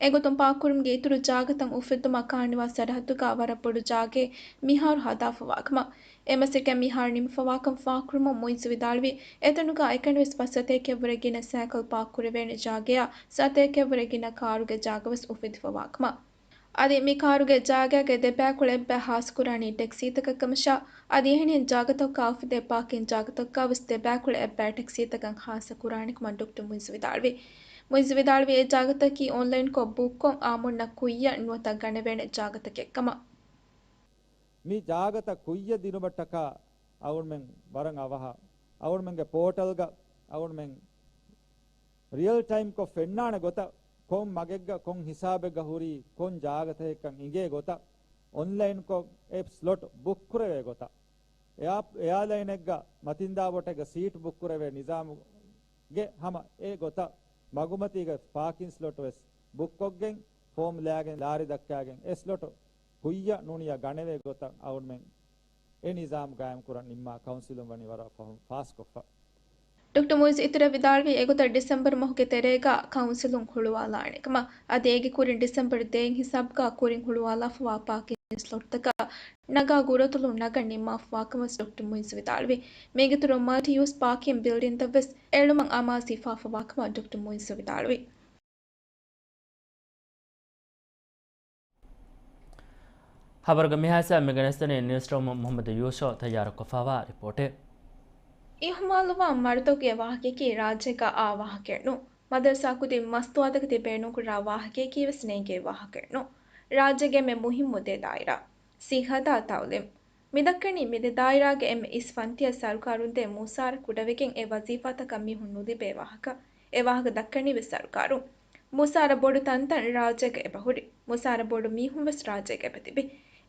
އެގޮތުން ޕާކުކުރުމުގެ އިތުރު ޖާގަތައް އުފެއްދުމަށް ކާނިވާ ސަރަހައްދުގަ ވަރަށް ބޮޑު ޖާގައެއް މިހާރު ހަދާފަވާ ކަމަށް. އެ މަސައްކަތް މިހާރު ނިމިފަވާކަން ފާހަގަކުރުމުން މުއިއްޒު ވިދާޅުވީ، އެތަނުގަ އެކަނިވެސް ފަސް ސަތޭކައަށްވުރެ ގިނަ ސައިކަލް ޕާކް ކުރެވޭނެ ޖާގަޔާ، ސަތޭކައަށްވުރެ ގިނަ ކާރުގެ ޖާގަވެސް އުފެދިފަވާ ކަމަށް. އަދި މި ކާރުގެ ޖާގައިގެ ދެބައިކުޅަ އެއްބައި ހާސްކުރާނީ ޓެކްސީތަކަށް ކަމަށާ، އަދި އެހެނިހެން ޖާގަތަކަށް އުފެދޭ ޕާކިން ޖާގަތަކަށްވެސް ދެބައިކުޅަ އެއްބައި ޓެކްސީތަކަށް ހާއްސަ ކުރާނެ ކަމަށް ޑޮކްޓަރ މުއިއްޒު ވިދާޅުވި. މުއިއްޒު ވިދާޅުވީ، އެ ޖާގަތަކީ އޮންލައިންކޮށް ބުކްކޮށް އާއްމުންނަށް ކުއްޔަށް ނުވަތަ ގަނެވޭނެ ޖާގަތަކެއް ކަމަށް. މި ޖާގަތައް ކުއްޔަށް ދިނުމަށްޓަކާ އަޅުގަނޑުމެން ވަރަށް އަވަހަށް، އަޅުގަނޑުމެންގެ ޕޯޓަލްގަ އަޅުގަނޑުމެން ރިއަލް ޓައިމްކޮށް ފެންނާނެ ގޮތަށް، ކޮން މަގެއްގަ ކޮން ހިސާބެއްގަ ހުރީ ކޮން ޖާގަތަކެއްކަން އިނގޭ ގޮތަށް، އޮންލައިންކޮށް އެ ސްލޮޓް ބުކް ކުރެވޭ ގޮތަށް، އެއާ، އެއާލައިނެއްގަ މަތިންދާ ބޯޓެއްގަ ސީޓް ބުކް ކުރެވޭ ނިޒާމުގެ ހަމަ އެ ގޮތަށް މަގުމަތީގަ ޕާކިން ސްލޮޓު ވެސް ބުކްކޮށްގެން، ފޯމް ލާގެން، ލާރި ދައްކާގެން އެ ސްލޮޓު ކުއްޔަށް ނޫނިޔާ ގަނެވޭ ގޮތަށް އަޅުގަނޑުމެން އެ ނިޒާމް ގާއިމްކުރަން ނިންމާ ކައުންސިލުން ވަނީ ވަރަށް ފަހުން ފާސްކޮށްފަ. ޑޮކްޓަރ މުއިއްޒު އިތުރަށް ވިދާޅުވީ، އެގޮތަށް ޑިސެމްބަރު މަހުގެ ތެރޭގަ ކައުންސިލުން ހުޅުވާލާނެ ކަމަށް. އަދި އޭގެ ކުރިން ޑިސެމްބަރު ދޭއް ހިސާބުގަ ކުރިން ހުޅުވާލާފަވާ ޕާކިން ސްލޮޓްތަކަށް ނަގާ ގުރައުތުލުން ނަގަން ނިންމާފަވާ ކަމަށް ޑޮކްޓަރ މުއިއްޒު ވިދާޅުވި. މީގެއިތުރުން މަލްޓި ޔޫސް ޕާކިން ބިލްޑިންތައް ވެސް އެޅުމަށް އަމާޒު ހިފާފަވާ ކަމަށް ޑޮކްޓަރ މުއިއްޒު ވިދާޅުވި. ޚަބަރުގެ މިހާތަނަށް މި ގެނެސްދެނީ ނިއުސްރޫމުން މުޙައްމަދު ޔޫޝޯ ތައްޔާރުކޮށްފައިވާ ރިޕޯޓެއް. އިހުމާލުވާ މަރުދަކުގެ ވާހަކަޔަކީ ރާއްޖޭގަ އާ ވާހަކައެއް ނޫން. މަދަރުސާ ކުދިން މަސްތުވާތަކެތި ބޭނުންކުރާ ވާހަކަޔަކީ ވެސް ނޭނގޭ ވާހަކައެއް ނޫން. ރާއްޖޭގެ އެންމެ މުހިއްމު ދެ ދާއިރާ، ސިއްހަތާ ތައުލީމް. މިދައްކަނީ މި ދެ ދާއިރާގެ އެންމެ އިސް ފަންތިއަށް ސަރުކާރުން ދޭ މުސާރަ ކުޑަވެގެން އެ ވަޒީފާތަކަށް މީހުން ނުލިބޭ ވާހަކަ. އެ ވާހަކަ ދައްކަނީ ވެސް ސަރުކާރުން. މުސާރަ ބޮޑު ތަންތަން ރާއްޖޭގަ އެބަހުރި. މުސާރަ ބޮޑު މީހުން ވެސް ރާއްޖޭގަ އެބަތިބި.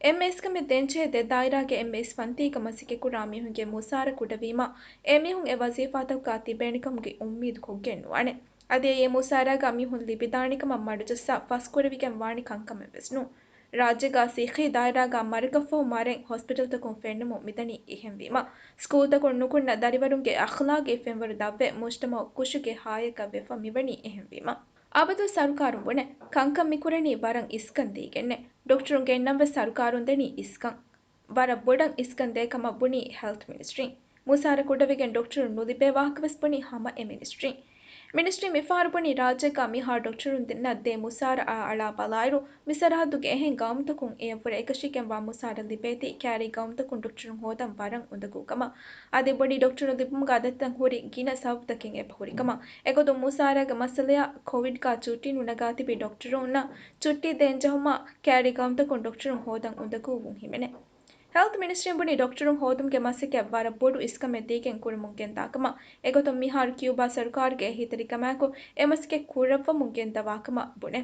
އެންމެ އިސްކަމެއް ދޭންޖެހޭ ދެ ދާއިރާގެ އެންމެ އިސް ފަންތީގަ މަސައްކަތްކުރާ މީހުންގެ މުސާރަ ކުޑަވީމަ، އެ މީހުން އެ ވަޒީފާތަކުގަ ތިބޭނެކަމުގެ އުއްމީދު ކޮށްގެން ނުވާނެ. އަދި އެ މުސާރާގަ މީހުން ލިބިދާނެކަމަށް މަޑުޖައްސާ ފަސްކުރެވިގެން ވާނެ ކަންކަމެއް ވެސް ނޫން. ރާއްޖޭގަ ސިއްހީ ދާއިރާގަ މަރަކަށްފަހު މަރެއް ހޮސްޕިޓަލްތަކުން ފެންނަމުން މިދަނީ އެހެންވީމަ، ސްކޫލްތަކުން ނުކުންނަ ދަރިވަރުންގެ އަޚްލާގީ ފެންވަރު ދަށްވެ، މުޖްތަމަޢު ކުށުގެ ހާޔަކަށް ވެފަ މިވަނީ އެހެންވީމަ. އަބަދު ސަރުކާރުން ބުނެ، ކަންކަން މިކުރަނީ ވަރަށް އިސްކަން ދީގެންނޭ. ޑޮކްޓަރުން ގެންނަން ވެސް ސަރުކާރުން ދެނީ އިސްކަން. ވަރަށް ބޮޑަށް އިސްކަން ދޭ ކަމަށް ބުނީ ހެލްތް މިނިސްޓްރީން. މުސާރަ ކުޑަވެގެން ޑޮކްޓަރުން ނުލިބޭ ވާހަކަ ވެސް ބުނީ ހަމަ އެ މިނިސްޓްރީން. މިނިސްޓްރީން މިފަހަރު ބުނީ ރާއްޖޭގަ މިހާރު ޑޮކްޓަރުންނަށް ދޭ މުސާރައާ އަޅާ ބަލާއިރު، މި ސަރަހައްދުގެ އެހެން ގައުމުތަކުން އެއަށްވުރެ އެކަށީގެންވާ މުސާރަ ލިބޭތީ، ކައިރީ ގައުމުތަކުން ޑޮކްޓަރުން ހޯދަން ވަރަށް އުނދަގޫ ކަމަށް. އަދި ބުނީ ޑޮކްޓަރުން ލިބުމުގަ އަދަދުތައް ހުރި ގިނަ ސަބަބުތަކެއް އެބަހުރި ކަމަށް. އެގޮތުން މުސާރަގެ މައްސަލަޔަށް ކޮވިޑްގަ ޗުއްޓީ ނުނަގާ ތިބި ޑޮކްޓަރުންނަށް ޗުއްޓީ ދޭންޖެހުމަށް ކައިރީ ގައުމުތަކުން ޑޮކްޓަރުން ހޯދަން އުނދަގޫވުން ހިމެނޭ. ހެލްތް މިނިސްޓްރީން ބުނީ ޑޮކްޓަރުން ހޯދުމުގެ މަސައްކަތް ވަރަށް ބޮޑު އިސްކަމެއް ދީގެން ކުރަމުން ގެންދާކަމަށް. އެގޮތުން މިހާރު ކިއުބާ ސަރުކާރުގެ އެހީތެރިކަމާއެކު އެ މަސައްކަތް ކުރައްވަމުން ގެންދަވާ ކަމަށް ބުނެ.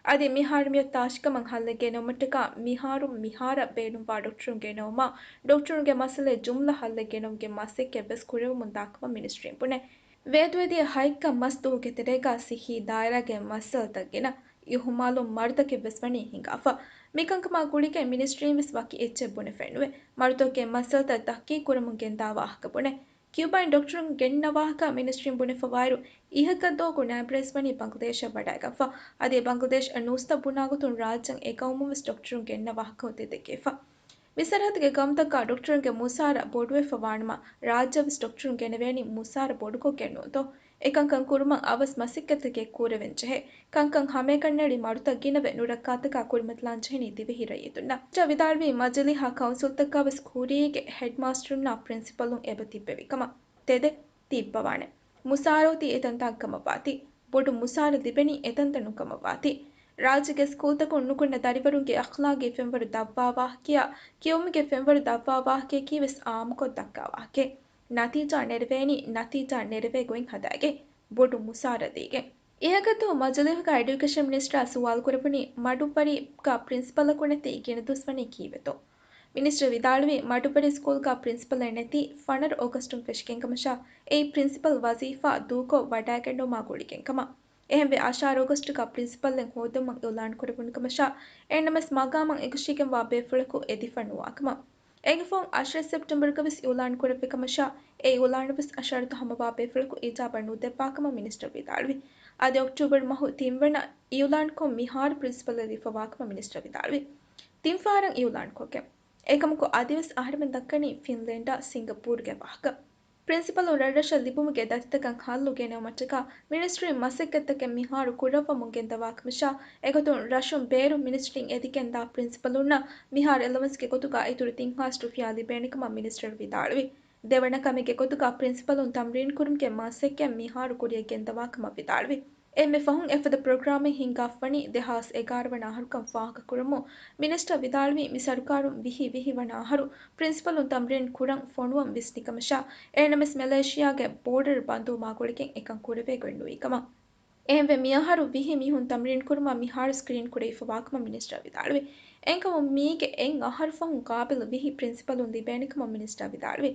އަދި މިހާރު މިއޮތް ތާށިކަމަށް ހައްލެއް ގެނައުމަށްޓަކާ މިހާރު މިހާރަށް ބޭނުންވާ ޑޮކްޓަރުން ގެނައުމާ، ޑޮކްޓަރުންގެ މައްސަލައެއް ޖުމްލަ ހައްލެއް ގެނައުމުގެ މަސައްކަތް ވެސް ކުރެވެމުން ދާކަމަށް މިނިސްޓްރީން ބުނެ. ވޭތުވެދިޔަ ހަތްކަ މަސް ދުވަހުގެ ތެރޭގަ ސިއްހީ ދާއިރާގެ މައްސަލަތައް ގިނަ އިހުމާލު މަރުދަކެއް ވެސް ވަނީ ހިނގާފަ. މިކަންކަމާ ގުޅިގެން މިނިސްޓްރީން ވެސް ވަކި އެއްޗެއް ބުނެފައެއް ނުވޭ. މަރުދަކުގެ މައްސަލަތައް ތަހްޤީޤު ކުރަމުން ގެންދާ ވާހަކަ ބުނެ. ކިއުބާއިން ޑޮކްޓަރުން ގެންނަ ވާހަކަ މިނިސްޓްރީން ބުނެފަވާއިރު، އިހަކަށް ދުވަހަކު ނާއިބް ރައީސް ވަނީ ބަންގްލަދޭޝަށް ވަޑައިގަތްފަ. އަދި ބަންގްލަދޭޝް ނޫސްތައް ބުނާގޮތުން ރާއްޖެން އެ ގައުމުން ވެސް ޑޮކްޓަރުން ގެންނަ ވާހަކަ އޮތީ ދެއްކެވިފަ. މި ސަރަހައްދުގެ ގައުމުތަކަށް ޑޮކްޓަރުންގެ މުސާރަ ބޮޑުވެފަ ވާނަމަ، ރާއްޖެއަށް ވެސް ޑޮކްޓަރުން ގެނެވޭނީ މުސާރަ ބޮޑުކޮށްގެން ނޫންތޯ؟ އެކަންކަން ކުރުމަށް އަވަސް މަސައްކަތްތަކެއް ކުރެވެން ޖެހޭ. ކަންކަން ހަމައެކަންނެޅި މަޑުތައް ގިނަވެ ނުރައްކާތަކާ ކުރިމަތިލާން ޖެހެނީ ދިވެހި ރައްޔިތުންނަށް. ވިދާޅުވީ، މަޖިލީހާ ކައުންސިލްތަކާވެސް ކުރީގެ ހެޑްމާސްޓަރުންނާ ޕްރިންސިޕަލުން އެބަ ތިއްބެވި ކަމަށް. ތެދެއް ތިއްބަވާނެ. މުސާރަ އޮތީ އެތަންތާން ކަމަށްވާތީ. ބޮޑު މުސާރަ ލިބެނީ އެތަންތަނުން ކަމަށްވާތީ. ރާއްޖޭގެ ސްކޫލްތަކުން ނުކުންނަ ދަރިވަރުންގެ އަޚްލާގީ ފެންވަރު ދަށްވާ ވާހަކަޔާ، ކިޔުމުގެ ފެންވަރު ދަށްވާ ވާހަކަޔަކީވެސް އާއްމުކޮށް ދައްކާ ވާހަކައެއް. ނަތީޖާ ނެރެވޭނީ، ނަތީޖާ ނެރެވޭ ގޮތް ހަދާގެން، ބޮޑު މުސާރަ ދީގެން. އެހަކަތޯ މަޖިލީހުގަ އެޑިއުކޭޝަން މިނިސްޓަރ ސުވާލު ކުރެވުނީ، މަޑުއްވަރީގަ ޕްރިންސިޕަލަކު ނެތި ގިނަ ދުވަސް ވަނީ ކީއްވެތޯ؟ މިނިސްޓަރ ވިދާޅުވީ، މަޑުއްވަރީ ސްކޫލްގަ ޕްރިންސިޕަލެއް ނެތީ ފަނަރަ އޮގަސްޓުން ފެށިގެން ކަމަށާ، އެއީ ޕްރިންސިޕަލް ވަޒީފާ ދޫކޮށް ވަޑައިގަންނަވުމާ ގުޅިގެން ކަމަށް. އެހެންވެ، އަށާރަ އޮގަސްޓުގަ ޕްރިންސިޕަލެއް ހޯދުމަށް އިއުލާން ކުރެވުނު ކަމަށާ، އެހެންނަމަވެސް މަގާމަށް އެކަށީގެންވާ ބޭފުޅަކު އެދިފަ ނުވާ ކަމަށް. އެނގިފައި އަށަރަ ސެޕްޓެމްބަރުގަވެސް އިއުލާން ކުރެއްވި ކަމަށާ، އެ އިއުލާނަށްވެސް އަށަރަތައް ހަމަވާ ބޭފުޅަކު އިޖާބަ ނުދެއްވާކަމަށް މިނިސްޓަރ ވިދާޅުވި. އަދި އޮކްޓޫބަރު މަހު ތިންވަނަ އިއުލާންކޮށް މިހާރު ޕްރިންސިޕަލް ލިބިފަވާކަމަށް މިނިސްޓަރ ވިދާޅުވި. ތިން ފަހަރަށް އިއުލާންކޮށްގެން. އެކަމަކު އަދިވެސް އަހަރެމެން ދައްކަނީ ފިންލޭންޑާ ސިންގަޕޫރުގެ ވާހަކަ. ޕްރިންސިޕަލުން ރަށްރަށަށް ލިބުމުގެ ދަތިތަކަށް ހައްލު ގެނައުމަށްޓަކާ މިނިސްޓްރީން މަސައްކަތްތަކެއް މިހާރު ކުރައްވަމުން ގެންދަވާކަމަށާ، އެގޮތުން ރަށުން ބޭރު މިނިސްޓްރީން އެދިގެންދާ ޕްރިންސިޕަލުންނަށް މިހާރު އެލަވަންސްގެ ގޮތުގަ އިތުރު ތިން ހާސް ރުފިޔާ ލިބޭނެކަމަށް މިނިސްޓަރު ވިދާޅުވި. ދެވަނަ ކަމެއްގެ ގޮތުގަ ޕްރިންސިޕަލުން ތަމްރީން ކުރުމުގެ މަސައްކަތް މިހާރު ކުރިއަށް ގެންދަވާކަމަށް ވިދާޅުވި. އެންމެ ފަހުން އެފަދަ ޕްރޮގްރާމެއް ހިންގާފަވަނީ ދެހާސް އެގާރަ ވަނަ އަހަރުކަން ފާހަގަކުރަމުން، މިނިސްޓަރ ވިދާޅުވީ، މި ސަރުކާރުން ވިހި ވިހި ވަނަ އަހަރު ޕްރިންސިޕަލުން ތަމްރީން ކުރަން ފޮނުވަން ވިސްނި ކަމަށާ، އެހެންނަމަވެސް މެލޭޝިޔާގެ ބޯޑަރު ބަންދުވުމާ ގުޅިގެން އެކަން ކުރެވޭ ގޮތް ނުވީ ކަމަށް. އެހެންވެ، މިއަހަރު ވިހި މީހުން ތަމްރީން ކުރުމަށް މިހާރު ސްކްރީން ކުރެވިފަވާކަމަށް މިނިސްޓަރ ވިދާޅުވި. އެހެންކަމުން މީގެ އެއް އަހަރު ފަހުން ގާބިލު ވިހި ޕްރިންސިޕަލުން ލިބޭނެކަމަށް މިނިސްޓަރ ވިދާޅުވި.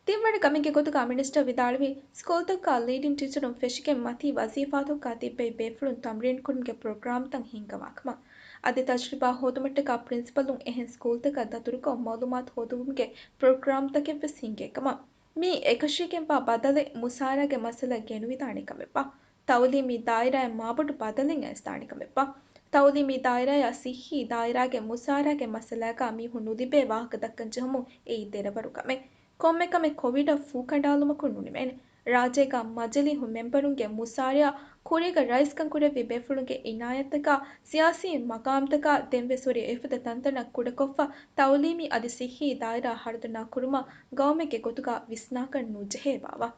ތިންވަނަ ކަމެއްގެ ގޮތުގަ މިނިސްޓަރ ވިދާޅުވީ، ސްކޫލްތަކަށް ލީޑިން ޓީޗަރުން ފެށިގެން މަތީ ވަޒީފާތަކުގަ ތިއްބެވި ބޭފުޅުން ތަމްރީން ކުރުމުގެ ޕްރޮގްރާމްތައް ހިންގަވާކަމަށް. އަދި ތަޖުރިބާ ހޯދުމަށްޓަކާ ޕްރިންސިޕަލުން އެހެން ސްކޫލްތަކަށް ދަތުރުކޮށް މައުލޫމާތު ހޯދުވުމުގެ ޕްރޮގްރާމްތަކެއްވެސް ހިންގޭ ކަމަށް. މި އެކަށީގެންވާ ބަދަލެއް މުސާރާގެ މައްސަލަ ގެނުވިދާނެ ކަމެއްވާ. ތައުލީމީ ދާއިރާއަށް މާބޮޑު ބަދަލެއް އައިސްދާނެ ކަމެއްވާ. ތައުލީމީ ދާއިރާއާ ސިއްހީ ދާއިރާގެ މުސާރާގެ މައްސަލާގަ މީހުން ނުލިބޭ ވާހަކަ ދައްކަން ޖެހުމުން އެއީ ދެރަވަރު ކަމެއް. ކޮންމެ ކަމެއް ކޮވިޑަށް ފޫކަނޑާލުމަކުން ނުނިމޭނެ. ރާއްޖޭގަ މަޖިލީހު މެމްބަރުންގެ މުސާރަޔާ ކުރީގަ ރައީސްކަން ކުރެއްވި ބޭފުޅުންގެ އިނާޔަތްތަކާ ސިޔާސީ މަގާމްތަކާ ދެންވެސް ހުރި އެފަދަ ތަންތަނަށް ކުޑަކޮށްފަ ތައުލީމީ އަދި ސިއްހީ ދާއިރާ ހަރުދަނާ ކުރުމަށް ގައުމެއްގެ ގޮތުގަ ވިސްނާކަށް ނުޖެހޭ ބާވާ.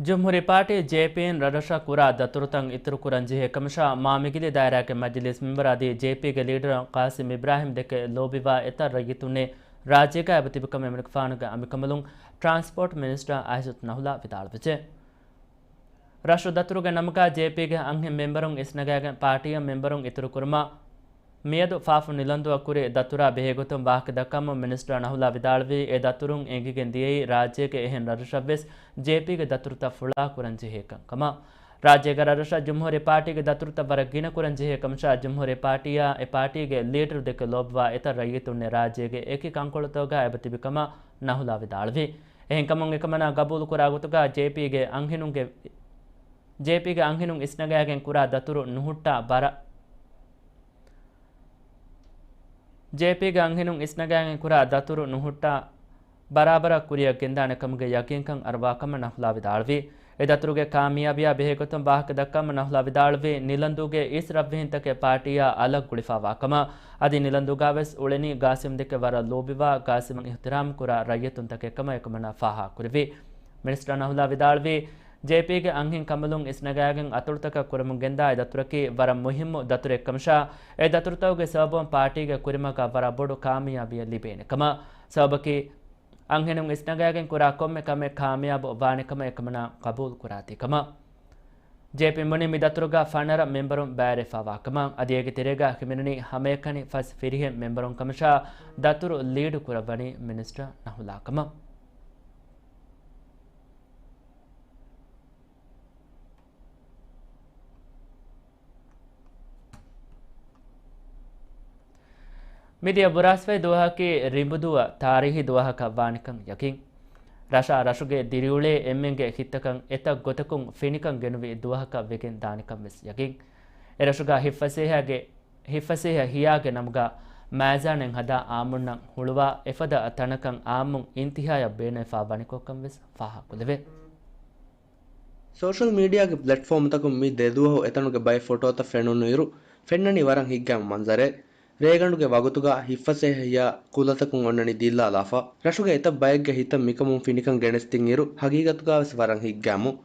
ޖުމްހޫރީ ޕާޓީ، ޖޭޕީއިން ރަށްރަށަށް ކުރާ ދަތުރުތައް އިތުރުކުރަންޖެހޭ ކަމަށާ، މާމިގިލި ދާއިރާގެ މަޖިލީސް މެމްބަރ އަދި ޖޭޕީގެ ލީޑަރ ޤާސިމް އިބްރާހިމް ދެކެ ލޯބިވާ އެތައް ރައްޔިތުންނެއް ރާއްޖޭގަ އެބަތިބިކަމަށް އެމަނިކުފާނުގެ އަނބިކަނބަލުން ޓްރާންސްޕޯޓް މިނިސްޓަރ އައިސަތު ނަހުލާ ވިދާޅުވެއްޖެ. ރަށު ދަތުރުގެ ނަމުގަ ޖޭޕީގެ އަންހެން މެމްބަރުން އިސްނަގާގެން ޕާޓީއަށް މެމްބަރުން އިތުރުކުރުމަށް މިއަދު ފާފު ނިލަންދުއަށް ކުރި ދަތުރާ ބެހޭގޮތުން ވާހަކަދައްކަމުން މިނިސްޓަރ ނަހުލާ ވިދާޅުވީ، އެ ދަތުރުން އެނގިގެން ދިޔައީ ރާއްޖޭގެ އެހެން ރަށްރަށަށްވެސް ޖޭޕީގެ ދަތުރުތައް ފުޅާކުރަންޖެހޭ ކަންކަމަށް. ރާއްޖޭގެ ރަށްރަށަށް ޖުމްހޫރީ ޕާޓީގެ ދަތުރުތައް ވަރަށް ގިނަކުރަންޖެހޭ ކަމަށާ، ޖުމްހޫރީ ޕާޓީއާ އެ ޕާޓީގެ ލީޑަރު ދެކެ ލޯބިވާ އެތައް ރައްޔިތުންނެއް ރާއްޖޭގެ އެކި ކަންކޮޅުތަކުގަ އެބަތިބިކަމަށް ނަހުލާ ވިދާޅުވި. އެހެންކަމުން އެކަމަނާ ގަބޫލުކުރާ ގޮތުގަ ޖޭޕީގެ އަންހެނުންގެ، ޖޭޕީގެ އަންހެނުން އިސްނަގާގެން ކުރާ ދަތުރު ނުހުއްޓާ ބަރަ-، ޖޭޕީގެ އަންހެނުން އިސްނަގާގެން ކުރާ ދަތުރު ނުހުއްޓާ ބަރާބަރަށް ކުރިއަށް ގެންދާނެ ކަމުގެ ޔަގީންކަން އަރުވާކަމަށް ނަހުލާ ވިދާޅުވި. އެ ދަތުރުގެ ކާމިޔާބީއާ ބެހޭގޮތުން ވާހަކަ ދައްކަމުން ނަހުލާ ވިދާޅުވީ، ނިލަންދޫގެ އިސް ރަށްވެހިންތަކެއް ޕާޓީއާ އަލަށް ގުޅިފާވާކަމަށް. އަދި ނިލަންދޫގަވެސް އުޅެނީ ގާސިމް ދެކެ ވަރަށް ލޯބިވާ، ގާސިމަށް އިޙްތިރާމް ކުރާ ރައްޔިތުންތަކެއް ކަމަށް އެކަމަނާ ފާހަގަކުރެއްވި. މިނިސްޓަރ ނަހުލާ ވިދާޅުވީ، ޖޭޕީގެ އަންހެން ކަނބަލުން އިސްނަގާގެން އަތޮޅުތަކަށް ކުރަމުން ގެންދާ އެ ދަތުރަކީ ވަރަށް މުހިއްމު ދަތުރެއް ކަމަށާ، އެ ދަތުރުތަކުގެ ސަބަބުން ޕާޓީގެ ކުރިމަގަށް ވަރަށް ބޮޑު ކާމިޔާބީއެއް ލިބޭނެ ކަމަށް. ސަބަބަކީ، އަންހެނުން އިސްނަގާގެން ކުރާ ކޮންމެ ކަމެއް ކާމިޔާބު ވާނެ ކަމަށް އެކަމަނާ ޤަބޫލު ކުރާތީ ކަމަށް. ޖޭޕީ ބުނީ މި ދަތުރުގަ ފަނަރަ މެމްބަރުން ބައިވެރިވެފަވާ ކަމަށް. އަދި އޭގެ ތެރޭގަ ހިމެނެނީ ހަމައެކަނި ފަސް ފިރިހެން މެމްބަރުން ކަމަށާ، ދަތުރު ލީޑު ކުރައްވަނީ މިނިސްޓަރ ނަހުލާ ކަމަށް. މިދިޔަ ބުރާސްފަތި ދުވަހަކީ ރިނބުދުވަ ތާރީހީ ދުވަހަކަށް ވާނެކަން ޔަގީން. ރަށާ ރަށުގެ ދިރިއުޅޭ އެންމެންގެ ހިތްތަކަށް އެތައް ގޮތަކުން ފިނިކަން ގެނުވި ދުވަހަކަށް ވެގެން ދާނެކަން ވެސް ޔަގީން. އެ ރަށުގަ ހިތްފަސޭހަގެ، ހިތްފަސޭހަ ހިޔާގެ ނަމުގަ މައިޒާނެއް ހަދާ އާއްމުންނަށް ހުޅުވާ އެފަދަ ތަނަކަށް އާއްމުން އިންތިހާޔަށް ބޭނުންވެފަ ވަނިކޮށްކަން ވެސް ފާހަގަކުރެވޭ. ސޯޝަލް މީޑިއާގެ ޕްލެޓްފޯމްތަކުން މި ދެ ދުވަހު އެތަނުގެ ބައެއް ފޮޓޯތައް ފެނުނުއިރު، ފެންނަނީ ވަރަށް ހިތްގައިމު މަންޒަރެއް. ރޭގަނޑުގެ ވަގުތުގަ ހިތްފަސޭހަ ހިޔާ ކުލަތަކުން އޮންނަނީ ދިއްލާލާފަ. ރަށުގެ އެތައް ބައެއްގެ ހިތަށް މިކަމުން ފިނިކަން ގެނެސްދިންއިރު، ހަގީގަތުގަވެސް ވަރަށް ހިތްގައިމު.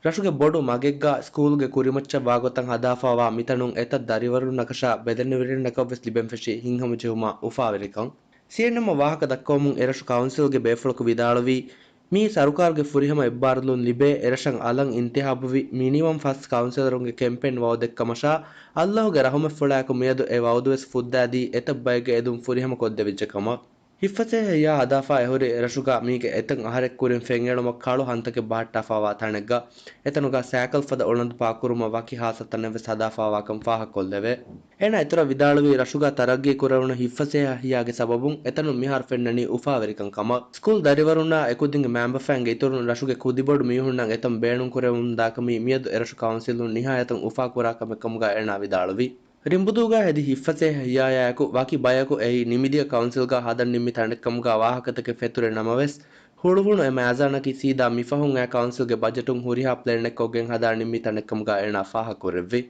ރަށުގެ ބޮޑު މަގެއްގަ ސްކޫލްގެ ކުރިމައްޗަށް ވާގޮތަށް ހަދާފަވާ މިތަނުން އެތައް ދަރިވަރުންނަކަށާ ބެލެނިވެރިންނަކަށްވެސް ލިބެންފެށި ހިތްހަމަޖެހުމާ އުފާވެރިކަން. ސީއެންއެމްއަށް ވާހަކަ ދައްކަވަމުން އެރަށު ކައުންސިލްގެ ބޭފުޅަކު ވިދާޅުވީ، މީ ސަރުކާރުގެ ފުރިހަމަ އެއްބާރުލުން ލިބޭ އެރަށަށް އަލަށް އިންތިހާބުވި މިނިވަން ފަސް ކައުންސިލަރުންގެ ކެމްޕޭން ވައުދެއްކަމަށާ، އައްލާހުގެ ރަހުމަތްފުޅާއެކު މިއަދު އެ ވައުދުވެސް ފުއްދާދީ އެތައް ބައެއްގެ އެދުން ފުރިހަމަ ކޮށްދެވިއްޖެ ކަމަށް. ހިތްފަސޭހަ ހިޔާ ހަދާފަ އެހުރި އެރަށުގަ މީގެ އެތައް އަހަރެއް ކުރިން ފެންއެޅުމަށް ކަޅު ހަންތަކެއް ބަހައްޓާފަވާ ތަނެއްގަ، އެތަނުގަ ސައިކަލް ފަދަ އުޅަނދު ޕާކުކުރުމަށް ވަކި ހާއްސަ ތަނެއްވެސް ހަދާފަވާކަން ފާހަގަކޮށްލެވޭ. އޭނާ އިތުރަށް ވިދާޅުވީ، ރަށުގަ ތަރައްގީ ކުރެވުނު ހިތްފަސޭހަ ހިޔާގެ ސަބަބުން އެތަނުން މިހާރު ފެންނަނީ އުފާވެރިކަން ކަމަށް. ސްކޫލް ދަރިވަރުންނާ އެކުދިންގެ މައިންބަފައިންގެ އިތުރުން ރަށުގެ ކުދިބޮޑު މީހުންނަށް އެތަން ބޭނުންކުރެވެމުންދާކަމީ މިއަދު އެރަށު ކައުންސިލުން ނިހާޔަތަށް އުފާކުރާ ކަމެއް ކަމުގަ އޭނާ ވިދާޅުވި. ރިނބުދޫގަ ހެދި ހިތްފަސޭހަ ހިޔާޔާއެކު ވަކި ބަޔަކު އެއީ ނިމިދިޔަ ކައުންސިލްގަ ހަދަން ނިންމި ތަނެއްކަމުގަ ވާހަކަތަކެއް ފެތުރި ނަމަވެސް، ހުޅުވުނު އެ މައިޒާނަކީ ސީދާ މިފަހުން އައި ކައުންސިލްގެ ބަޖެޓުން ހުރިހާ ޕްލޭނެއްކޮށްގެން ހަދާ ނިންމި ތަނެއްކަމުގަ އޭނާ ފާހަގަކުރެއްވި.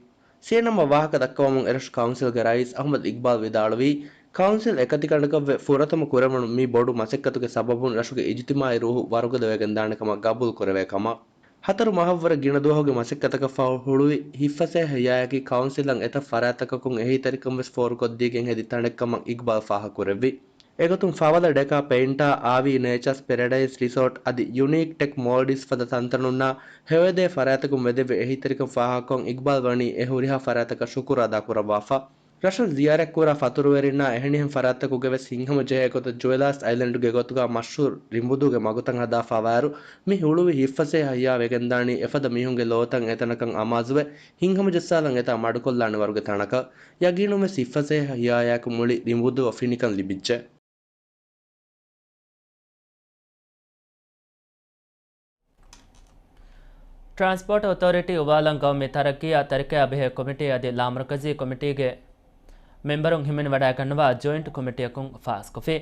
ސީއެންއެމްއަށް ވާހަކަ ދައްކަވަމުން އެރަށު ކައުންސިލްގެ ރައީސް އަހުމަދު އިގްބާލް ވިދާޅުވީ، ކައުންސިލް އެކަތިގަނޑަކަށްވެ ފުރަތަމަ ކުރެވުނު މި ބޮޑު މަސައްކަތުގެ ސަބަބުން ރަށުގެ އިޖުތިމާއީ ރޫހު ވަރުގަދަވެގެންދާނެ ކަމަށް ގަބޫލުކުރެވޭ ކަމަށް. ހަތަރު މަހަށްވުރެ ގިނަ ދުވަހުގެ މަސައްކަތަކަށްފަހު ހުޅުވި ހިތްފަސޭހަ ހިޔާޔަކީ ކައުންސިލަށް އެތައް ފަރާތްތަކަކުން އެހީތެރިކަންވެސް ފޯރުކޮށްދީގެން ހެދި ތަނެއްކަމަށް އިގްބާލް ފާހަގަކުރެއްވި. އެގޮތުން ފަވަލަ ޑެކާ ޕެއިންޓާ، އާވީ ނޭޗާސް ޕެރަޑައިސް ރިސޯޓް އަދި ޔުނީކް ޓެކް މޯލްޑިވްސް ފަދަ ތަންތަނުންނާ ހެޔޮއެދޭ ފަރާތްތަކުން ވެދެވި އެހީތެރިކަން ފާހަގަކޮށް އިގްބާލް ވަނީ އެ ހުރިހާ ފަރާތްތަކަށް ޝުކުރު އަދާކުރައްވާފަ. ރަށަށް ޒިޔާރަތްކުރާ ފަތުރުވެރިންނާ އެހެނިހެން ފަރާތްތަކުގެވެސް ހިތްހަމަޖެހޭ ގޮތަށް ޖުވެލާސް އައިލެންޑްގެ ގޮތުގަ މަޝްހޫރު ރިނބުދޫގެ މަގުތައް ހަދާފަވާއިރު، މި ހުޅުވި ހިތްފަސޭހަ ހިޔާ ވެގެންދާނީ އެފަދަ މީހުންގެ ލޯތައް އެތަނަކަށް އަމާޒުވެ، ހިތްހަމަޖައްސާލަން އެތާ މަޑުކޮށްލާނެ ވަރުގެ ތަނަކަށް. ޔަގީނުންވެސް ހިތްފަސޭހަ ހިޔާޔާއެކު މުޅި ރިނބުދޫއަށް ފިނިކަން ލިބިއްޖެ. ޓްރާންސްޕޯޓް އޮތޯރިޓީ އުވާލަން ގައުމީ ތަރައްގީއާ ތަރިކަޔާ ބެހޭ ކޮމިޓީ އަދި ލާމަރުކަޒީ ކޮމިޓީގެ މެމްބަރުން ހިމެނިވަޑައިގަންނަވާ ޖޮއިންޓް ކޮމިޓީއަކުން ފާސްކޮށްފި.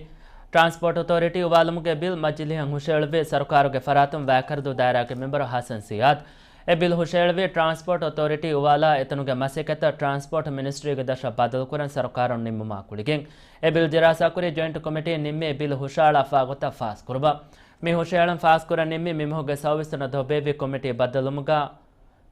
ޓްރާންސްޕޯޓް އޮތޯރިޓީ އުވާލުމުގެ ބިލް މަޖިލީހަށް ހުށައެޅުއްވި ސަރުކާރުގެ ފަރާތުން ވައިކަރަދޫ ދާއިރާގެ މެމްބަރު ހަސަން ސިޔާދް. އެ ބިލް ހުށައެޅުއްވީ ޓްރާންސްޕޯޓް އޮތޯރިޓީ އުވާލާ އެތަނުގެ މަސައްކަތަށް ޓްރާންސްޕޯޓް މިނިސްޓްރީގެ ދަށަށް ބަދަލުކުރަން ސަރުކާރުން ނިންމުމާ ގުޅިގެން. އެ ބިލް ދިރާސާކުރި ޖޮއިންޓް ކޮމިޓީން ނިންމީ ބިލް ހުށައަޅާ ފާގޮތަށް ފާސްކުރުމަށް. މި ހުށައެޅުން ފާސްކުރަން ނިންމީ މިމަހުގެ ސައުވީސް ވަނަ ދުވަހު ބޭއްވި ކޮމިޓީ ބައްދަލުވުމުގަ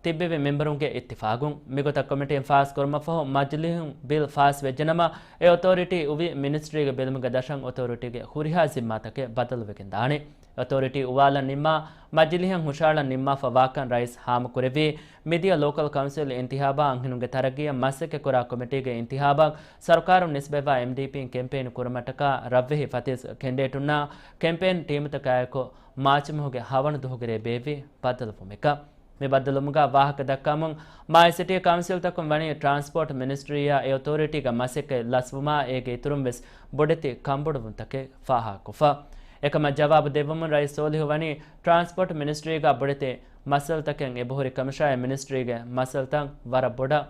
ތިއްބެވި މެމްބަރުންގެ އިއްތިފާގުން. މިގޮތަށް ކޮމިޓީން ފާސްކުރުމަށްފަހު މަޖިލީހުން ބިލް ފާސްވެއްޖެނަމަ، އެ އޮތޯރިޓީ އުވި މިނިސްޓްރީގެ ބެލުމުގެ ދަށަށް އޮތޯރިޓީގެ ހުރިހާ ޒިންމާތަކެއް ބަދަލުވެގެންދާނެ. އޮތޯރިޓީ އުވާލަން ނިންމާ، މަޖިލީހަށް ހުށައަޅަން ނިންމާފަ ވާކަން ރައީސް ހާމަކުރެއްވީ، މިދިޔަ ލޯކަލް ކައުންސިލް އިންތިހާބާ އަންހެނުންގެ ތަރައްގީއަށް މަސައްކަތްކުރާ ކޮމިޓީގެ އިންތިހާބަށް ސަރުކާރުން ނިސްބަތްވާ އެމްޑީޕީން ކެމްޕޭން ކުރުމަށްޓަކާ ރަށްވެހި ފަތިސް ކެންޑިޑޭޓުންނާ ކެމްޕޭން ޓީމުތަކާއެކު މާޗްމަހުގެ ހަވަނަ ދުވަހުގެ ރޭ ބޭއްވި ބައްދަލުވުމެކަށް. މި ބައްދަލުވުމުގަ ވާހަކަ ދައްކަމުން، މާތް ސިޓީ ކައުންސިލްތަކުން ވަނީ ޓްރާންސްޕޯޓް މިނިސްޓްރީއާ އެ އޮތޯރިޓީގެ މަސައްކަތް ލަސްވުމާ އޭގެ އިތުރުން ވެސް ބޮޑެތި ކަންބޮޑުވުންތަކެއް ފާހަގަކޮށްފަ. އެކަމަށް ޖަވާބު ދެއްވަމުން ރައީސް ސޯލިހު ވަނީ ޓްރާންސްޕޯޓް މިނިސްޓްރީގަ ބޮޑެތި މައްސަލަތަކެއް އެބަހުރި ކަމަށާއި މިނިސްޓްރީގެ މައްސަލަތައް ވަރަށް ބޮޑަށް،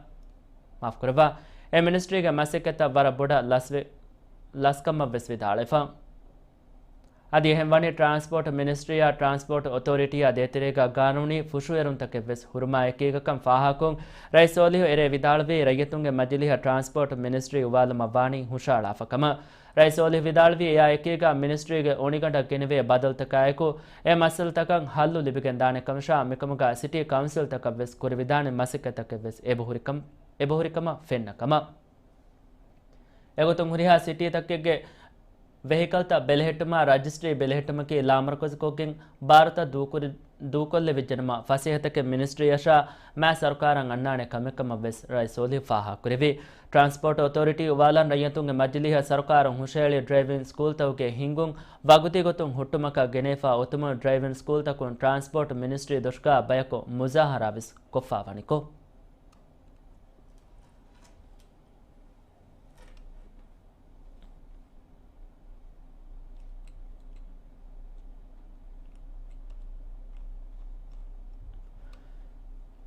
މާފުކުރައްވާ، އެ މިނިސްޓްރީގެ މަސައްކަތަށް ވަރަށް ބޮޑަށް ލަސްވެ-، ލަސްކަމަށްވެސް ވިދާޅުވެފަ. އަދި އެހެން ވަނީ ޓްރާންސްޕޯޓް މިނިސްޓްރީއާ ޓްރާންސްޕޯޓް އޮތޯރިޓީއާ ދޭތެރޭގަ ގާނޫނީ ފުށުއެރުންތަކެއްވެސް ހުރުމާ އެކީގަކަން ފާހަގަކޮށް، ރައީސް ސޯލިހު އެރޭ ވިދާޅުވީ، ރައްޔިތުންގެ މަޖިލީހަށް ޓްރާންސްޕޯޓް މިނިސްޓްރީ އުވާލުމަށް ވާނީ ހުށައަޅާފަ ކަމަށް. ރައީސް ސޯލިހު ވިދާޅުވީ، އެއާ އެކީގަ މިނިސްޓްރީގެ އޮނިގަނޑަށް ގެނެވޭ ބަދަލުތަކާއެކު، އެ މައްސަލަތަކަށް ހައްލު ލިބިގެން ދާނެ ކަމަށާ، މިކަމުގަ ސިޓީ ކައުންސިލްތަކަށްވެސް ކުރެވިދާނެ މަސައްކަތްތަކެއްވެސް އެބަހުރިކަން، އެބަހުރިކަމަށް ފެންނަ ކަމަށް. އެގޮތުން ހުރިހާ ސިޓީތަކެއްގެ ވެހިކަލްތައް ބެލެހެއްޓުމާ ރަޖިސްޓްރީ ބެލެހެއްޓުމަކީ ލާމަރުކަޒުކޮށްގެން ބާރުތައް ދޫކުރި-، ދޫކޮށްލެވިއްޖެނަމަ، ފަސޭހަތަކެއް މިނިސްޓްރީއަށާ މާތް ސަރުކާރަށް އަންނާނެ ކަމެއްކަމަށްވެސް ރައީސް ސޯލިހު ފާހަގަކުރެއްވި. ޓްރާންސްޕޯޓް އޮތޯރިޓީ އުވާލަން ރައްޔިތުންގެ މަޖިލީހަށް ސަރުކާރުން ހުށަހެޅި ޑްރައިވިން ސްކޫލްތަކުގެ ހިންގުން ވަގުތީގޮތުން ހުއްޓުމަކަށް ގެނެވިފަ އޮތުމުން ޑްރައިވިން ސްކޫލްތަކުން ޓްރާންސްޕޯޓް މިނިސްޓްރީ ދޮށުގަ ބަޔަކު މުޒާހަރާވެސް ކޮށްފަވަނިކޮށް.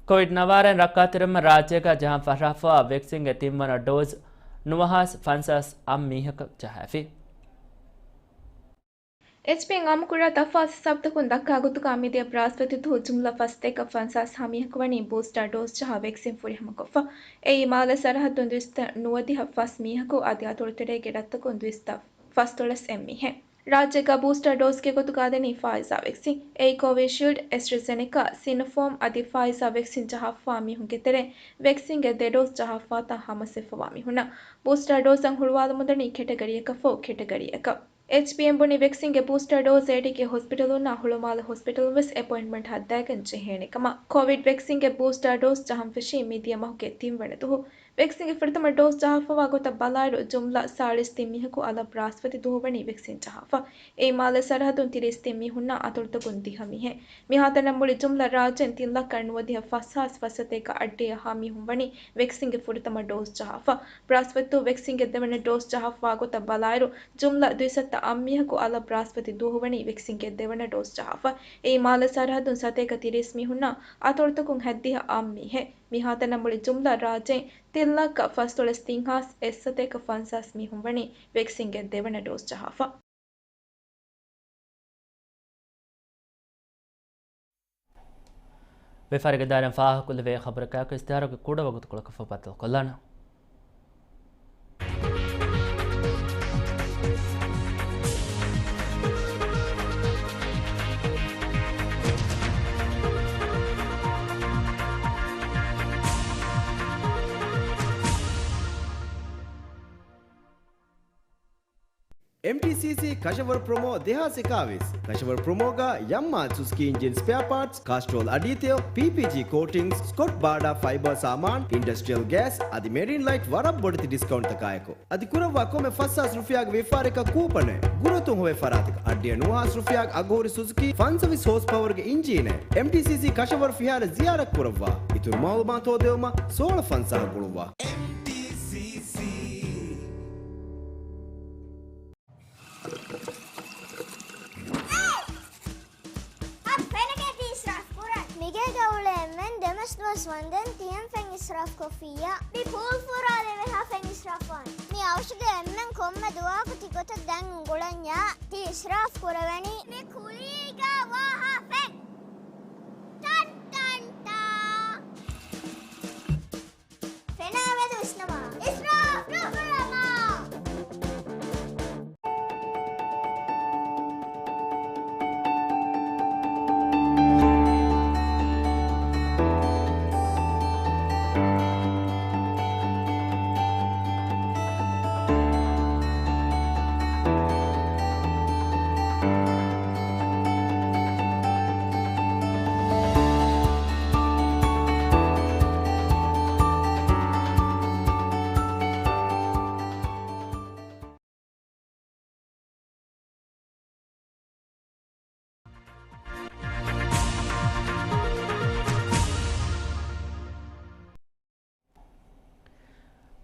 ކޮވިޑް ނަވާރައިން ރައްކާތެރިވުމަށް ރާއްޖޭގަ ޖަހަން ފަށާފަވާ ވެކްސިންގެ ތިންވަނަ ޑޯޒް ނުވަހާސް ފަންސާސް އަށް މީހަކަށް ޖަހާފި. އެޗްޕީއިން އާއްމުކުރާ ތަފާސް ހިސާބުތަކުން ދައްކާ ގޮތުގަ މިދިޔަ ބްރާސްފަތި ދުވަހު ޖުމްލަ ފަސްތޭކަ ފަންސާސް ހަ މީހަކު ވަނީ ބޫސްޓާ ޑޯސް ޖަހާ ވެކްސިން ފުރިހަމަކޮށްފަ. އެއީ މާލެ ސަރަހައްދުން ދުއިސައްތަ ނުވަދިހަ ފަސް މީހަކު އަދި އަތޮޅުތެރޭގެ ރަށްތަކުން ދުއިސައްތަ ފަސްދޮޅަސް އެއް މީހެއް. ރާއްޖޭގަ ބޫސްޓާ ޑޯސްގެ ގޮތުގަ ދެނީ ފާއިޒާ ވެކްސިން. އެއީ ކޯވިޝީލްޑް، އެސްޓްރަޒެނެކާ، ސިނޮފާމް އަދި ފާއިޒާ ވެކްސިން ޖަހާފަވާ މީހުންގެ ތެރެއިން ވެކްސިންގެ ދެ ޑޯސް ޖަހާފަވާތާ ހަމަސެއްފަވާ މީހުންނަށް. ބޫސްޓާ ޑޯސްއަށް ހުޅުވާލަމުންދަނީ ކެޓަގަރީއަކަށްފަހު ކެޓަގަރީއަކަށް. އެޗްޕީއިން ބުނީ ވެކްސިންގެ ބޫސްޓާ ޑޯސް އޭޑީކޭ ހޮސްޕިޓަލުންނާ ހުޅުމާލެ ހޮސްޕިޓަލްވެސް އެޕޮއިންޓްމަންޓް ހައްދާގެން ޖެހޭނެ ކަމަށް. ކޯވިޑް ވެކްސިންގެ ބޫސްޓާ ޑޯސް ޖަހަން ފެށީ މިދިޔަ މަހުގެ ތިންވަނަ ދުވަހު. ވެކްސިންގެ ފުރަތަމަ ޑޯސް ޖަހާފަވާ ގޮތަށް ބަލާއިރު، ޖުމްލަ ސާޅީސް ތިން މީހަކު އަލަށް ބްރާސްފަތި ދުވަހު ވަނީ ވެކްސިން ޖަހާފަ. އެއީ މާލެ ސަރަހައްދުން ތިރީސް ތިން މީހުންނާ އަތޮޅުތަކުން ދިހަ މީހެއް. މިހާތަނަށް މުޅި ޖުމްލަ ރާއްޖޭން ތިން ލައްކަ ނުވަދިހަ ފަސްހާސް ފަސްސަތޭކަ އަށްޑިހަ ހަ މީހުން ވަނީ ވެކްސިންގެ ފުރަތަމަ ޑޯސް ޖަހާފަ. ބްރާސްފަތި ދުވަހު ވެކްސިންގެ ދެވަނަ ޑޯސް ޖަހާފަވާ ގޮތަށް ބަލާއިރު، ޖުމްލަ ދުއިސައްތަ އަށް މީހަކު އަލަށް ބްރާސްފަތި ދުވަހު ވަނީ ވެކްސިންގެ ދެވަނަ ޑޯސް ޖަހާފަ. އެއީ މާލެ ސަރަހައްދުން ސަތޭކަ ތިރީސް މީހުންނާ އަތޮޅުތަކުން ހަތްދިހަ އަށް މީހެއް. މިހާތަނަށް މުޅި ޖުމްލަ ރާއްޖޭން ތިން ލައްކަ ފަސްދޮޅަސް ތިން ހާސް އެއްސަތޭކަ ފަންސާސް މީހުން ވަނީ ވެކްސިންގެ ދެވަނަ ޑޯސް ޖަހާފަ. ވިޔަފާރި އިދާރާއިން ފާހަގަކުރެއްވި ޚަބަރަކާއެކު އިސްތިހާރުގެ ކުޑަ ވަގުތުކޮޅަކަށް ފަހު ބައްދަލުކޮށްލާނަން. އެމްޓީސީސީ ކަށަވަރު ޕްރޮމޯ ދެހާސް އެކާވީސް. ކަށަވަރު ޕްރޮމޯގަ ޔަމްމާ ސުޒުކީ އިންޖިން ސްޕެއާ ޕާޓްސް، ކާސްޓްރޯލް އަޑީތެޔޮ، ޕީޕީޖީ ކޯޓިންގްސް، ސްކޮޓް ބާޑާ ފައިބަރ ސާމާން، އިންޑަސްޓްރިއަލް ގޭސް އަދި މެރިން ލައިޓް ވަރަށް ބޮޑެތި ޑިސްކައުންޓްތަކާއެކު. އަދި ކުރައްވާ ކޮންމެ ފަސް ހާސް ރުފިޔާގެ ވިޔަފާރިއަކަށް ކޫޕަނެއް. ގުރަތުން ހޮވޭ ފަރާތަކަށް އަށްޑިހަ ނުވަ ހާސް ރުފިޔާގެ އަގުހުރި ސުޒުކީ ފަންސަވީސް ހޯސް ޕަވަރގެ އިންޖީނެއް. އެމްޓީސީސީ ކަށަވަރު ފިހާރަ ޒިޔާރަތް ކުރައްވާ. އިތުރު މައުލޫމާތު ހޯދެވުމަށް ސޯޅަ ފަންސާހަށް ގުޅުއްވާ. އެމްޓީސީސީ. އަ، ފެނަކޭ ތި އިސްރާފް ކުރަން. މިގޭގަ އުޅޭ އެންމެން ދެމަސް ދުވަސް ވަންދެން ތިޔަން ފެން އިސްރާފް ކޮށްފިއްޔާ. މި ޕޫލް ފުރާލެވޭ ހާ ފެން އިސްރާފް ވާން. މި އަވަށުގެ އެންމެން ކޮންމެ ދުވަހަކު ތި ގޮތަށް ދަން އުނގުޅަންޏާ ތި އިސްރާފް ކުރެވެނީ. މި ކުލީގަ ވާ ހާ ފެން. ޓަން ޓަން ޓާ. ފެނާ މެދު ވިސްނަމާ. އިސްރާފް ނުކުރަމާ.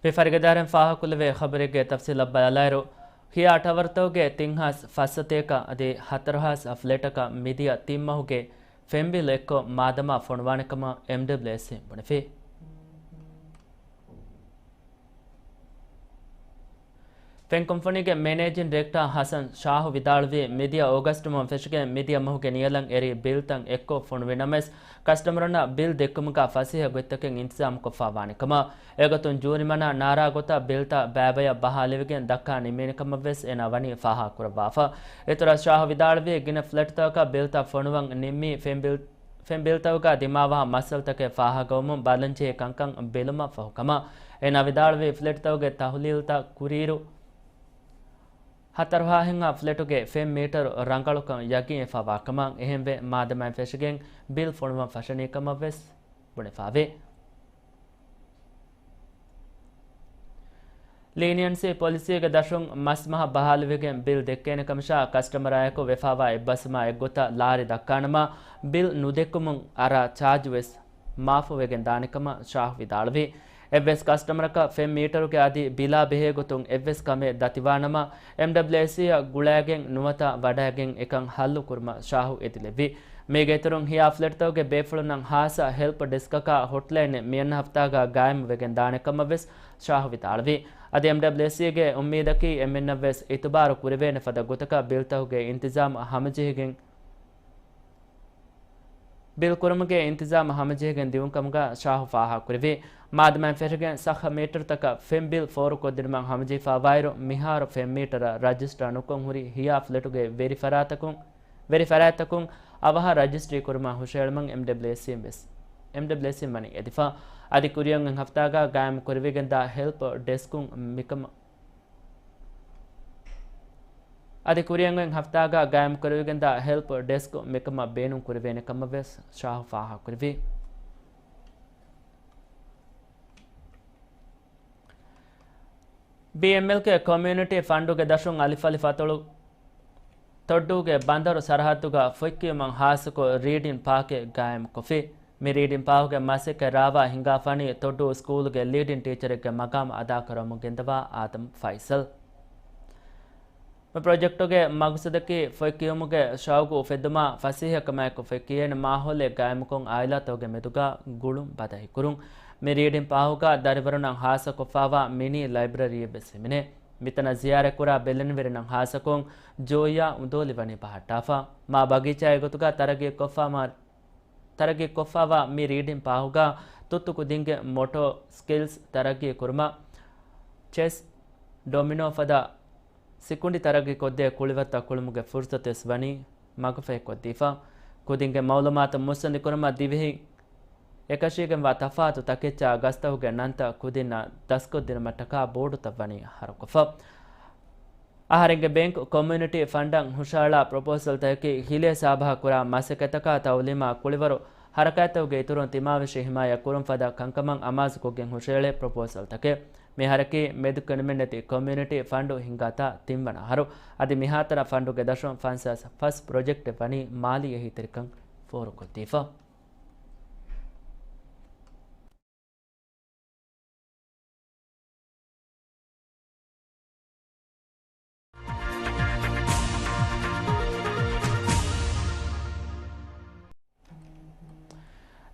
ވިޔަފާރި އިދާރާއިން ފާހަގަކުރެއްވި ޚަބަރެއްގެ ތަފްސީލަށް ބަލާއިރު، ހިޔާ ޓަވަރތަކުގެ ތިން ހާސް ފަސްސަތޭކަ އަދި ހަތަރު ހާސް އަށް ފްލެޓަކަށް މިދިޔަ ތިން މަހުގެ ފެން ބިލް އެއްކޮށް މާދަމާ ފޮނުވާނެ ކަމަށް އެމްޑަބްލިއުއެސްސީ ބުނެފި. ފެން ކުންފުނީގެ މެނޭޖިން ޑިރެކްޓާ ހަސަން ޝާހު ވިދާޅުވީ، މިދިޔަ އޯގަސްޓް މަހުން ފެށިގެން މިދިޔަ މަހުގެ ނިޔަލަށް އެރީ ބިލްތައް އެއްކޮށް ފޮނުވި ނަމަވެސް، ކަސްޓަމަރުންނަށް ބިލް ދެއްކުމުގަ ފަސޭހަ ގޮތްތަކެއް އިންތިޒާމުކޮށްފަވާނެ ކަމަށް. އެގޮތުން ޖޫރިމަނާ ނާރާ ގޮތަށް ބިލްތައް ބައިބަޔަށް ބަހާލެވިގެން ދައްކާ ނިންމޭނެ ކަމަށްވެސް އޭނާ ވަނީ ފާހަގަކުރައްވާފަ. އިތުރަށް ޝާހު ވިދާޅުވީ، ގިނަ ފްލެޓްތަކަކަށް ބިލްތައް ފޮނުވަން ނިންމީ ފެން ބިލް، ފެން ބިލްތަކުގަ ދިމާވާ މައްސަލަތަކެއް ފާހަގަވުމުން ބަލަންޖެހޭ ކަންކަން ބެލުމަށް ފަހު ކަމަށް. އޭނާ ވިދާޅުވީ، ފްލެޓްތަކުގެ ތަހުލީލްތައް ކުރިއިރު، ހަތަރު ހާހެއްހާ ފްލެޓުގެ ފެން މީޓަރު ރަނގަޅުކަން ޔަގީންވެފަވާ ކަމަށް، އެހެންވެ މާދަމާއިން ފެށިގެން ބިލް ފޮނުވަން ފަށަނީ ކަމަށްވެސް ބުނެފަވޭ. ލީނިއަންސީ ޕޮލިސީގެ ދަށުން މަސް މަހަށް ބަހާލެވިގެން ބިލް ދެއްކޭނެ ކަމަށާ، ކަސްޓަމަރާއެކު ވެފަވާ އެއްބަސްވުމާ އެއްގޮތަށް ލާރި ދައްކާނަމަ، ބިލް ނުދެއްކުމުން އަރާ ޗާޖުވެސް މާފުވެގެން ދާނެ ކަމަށް ޝާހު ވިދާޅުވި. އެއްވެސް ކަސްޓަމަރަކަށް ފެން މީޓަރުގެ އަދި ބިލާ ބެހޭ ގޮތުން އެއްވެސް ކަމެއް ދަތިވާނަމަ، އެމްޑަބްލިއުއެސްސީއަށް ގުޅައިގެން ނުވަތަ ވަޑައިގެން އެކަން ހައްލު ކުރުމަށް ޝާހު އެދިލެއްވި. މީގެ އިތުރުން ހިޔާ ފްލެޓްތަކުގެ ބޭފުޅުންނަށް ހާއްސަ ހެލްޕް ޑެސްކަކާ ހޮޓްލައިނެއް މިއަންނަ ހަފްތާގަ ގާއިމްވެގެން ދާނެ ކަމަށްވެސް ޝާހު ވިދާޅުވި. އަދި އެމްޑަބްލިއުއެސްސީގެ އުއްމީދަކީ އެންމެންނަށްވެސް އިތުބާރު ކުރެވޭނެ ފަދަ ގޮތަކަށް ބިލްތަކުގެ އިންތިޒާމު ހަމަޖެހިގެން، ބިލް ކުރުމުގެ އިންތިޒާމު ހަމަޖެހިގެން ދިއުންކަމުގަ ޝާހު ފާހަގަކުރެވި. މާދަމާއިން ފެށިގެން ސައްހަ މީޓަރުތަކަށް ފެން ބިލް ފޯރުކޮށްދިނުމަށް ހަމަޖެހިފައިވާއިރު، މިހާރު ފެން މީޓަރަށް ރަޖިސްޓަރ ނުކޮށް ހުރި ހިޔާ ފްލެޓުގެ ވެރި ފަރާތަކުން، ވެރި ފަރާތްތަކުން އަވަހަށް ރަޖިސްޓްރީ ކުރުމަށް ހުށައެޅުމަށް އެމްޑަބްލިއުއެސްސީން ވެސް، އެމްޑަބްލިއުއެސްސީން ވަނީ އެދިފަ. އަދި ކުރިއަށް އޮތް ހަފްތާގަ ގާއިމް ކުރެވިގެންދާ ހެލްޕް ޑެސްކުން މިކަމަށް، އަދި ކުރިއަށް އޮތް ހަފްތާގަ ގާއިމް ކުރެވިގެންދާ ހެލްޕް ޑެސްކް މިކަމަށް ބޭނުން ކުރެވޭނެ ކަމަށް ވެސް ޝާހު ފާހަގަކުރެވި. ބީއެމްއެލްގެ ކޮމިއުނިޓީ ފަންޑުގެ ދަށުން އަލިފަލި ފަތޮޅު ތޮއްޑޫގެ ބަނދަރު ސަރަހައްދުގަ ފޮތްކިޔުމަށް ހާއްސަކޮށް ރީޑިން ޕާކެއް ގާއިމްކޮށްފި. މި ރީޑިން ޕާކުގެ މަސައްކަތް ރާވާ ހިނގާފަނީ ތޮއްޑޫ ސްކޫލުގެ ލީޑިން ޓީޗަރެއްގެ މަގާމް އަދާކުރަމުން ގެންދަވާ އާދަމް ފައިސަލް. މި ޕްރޮޖެކްޓުގެ މަގުސަދަކީ ފޮތް ކިޔުމުގެ ޝައުގު އުފެއްދުމާ، ފަސޭހަކަމާއެކު ފޮތް ކިޔޭނެ މާހައުލެއް ގާއިމުކޮށް، އާއިލާތަކުގެ މެދުގަ ގުޅުން ބަދަހިކުރުން. މި ރީޑިން ޕާހުގަ ދަރިވަރުންނަށް ހާއްސަކޮށްފައިވާ މިނީ ލައިބްރަރީއެއް ވެސް ހިމެނޭ. މިތަނަށް ޒިޔާރަތްކުރާ ބެލެނިވެރިންނަށް ހާއްސަކޮށް ޖޯއިޔާ އުނދޯލި ވަނީ ބަހައްޓާފަ. މާ ބަގީޗާގެ ގޮތުގަ ތަރައްގީކޮށްފައިވާ، ތަރައްގީކޮށްފައިވާ މި ރީޑިން ޕާހުގަ ތުއްތު ކުދިންގެ މޮޓޯ ސްކިލްސް ތަރައްގީ ކުރުމަށް ޗެސް، ޑޮމިނޯ ފަދަ ސިކުނޑި ތަރައްގީކޮށްދޭ ކުޅިވަރުތައް ކުޅުމުގެ ފުރުސަތުވެސް ވަނީ މަގުފަހިކޮށްދީފަ. ކުދިންގެ މައުލޫމާތު މުއްސަނދިކުރުމަށް ދިވެހި އެކަށީގެންވާ ތަފާތު ތަކެއްޗާ ގަސްތަކުގެ ނަންތައް ކުދިންނަށް ދަސްކޮށްދިނުމަށްޓަކާ ބޯޑުތައް ވަނީ ހަރުކޮށްފަ. އަހަރެންގެ ބޭންކް ކޮމިއުނިޓީ ފަންޑަށް ހުށަހަޅާ ޕްރޮޕޯސަލްތަކަކީ ހިލޭ ސާބަހަށް ކުރާ މަސައްކަތަކާ ތައުލީމާ ކުޅިވަރު ހަރަކާތްތަކުގެ އިތުރުން ތިމާވެށި ހިމާޔަތް ކުރުން ފަދަ ކަންކަމަށް އަމާޒުކޮށްގެން ހުށައެޅޭ ޕްރޮޕޯސަލްތަކެއް. މިއަހަރަކީ މެދުކެނޑުމެއްނެތި ކޮމިއުނިޓީ ފަންޑު ހިންގާތާ ތިންވަނަ އަހަރު. އަދި މިހާތަނަށް ފަންޑުގެ ދަށުން ފަންސާސް ފަސް ޕްރޮޖެކްޓެއް ވަނީ މާލީ އެހީތެރިކަން ފޯރުކޮށްދީފަ.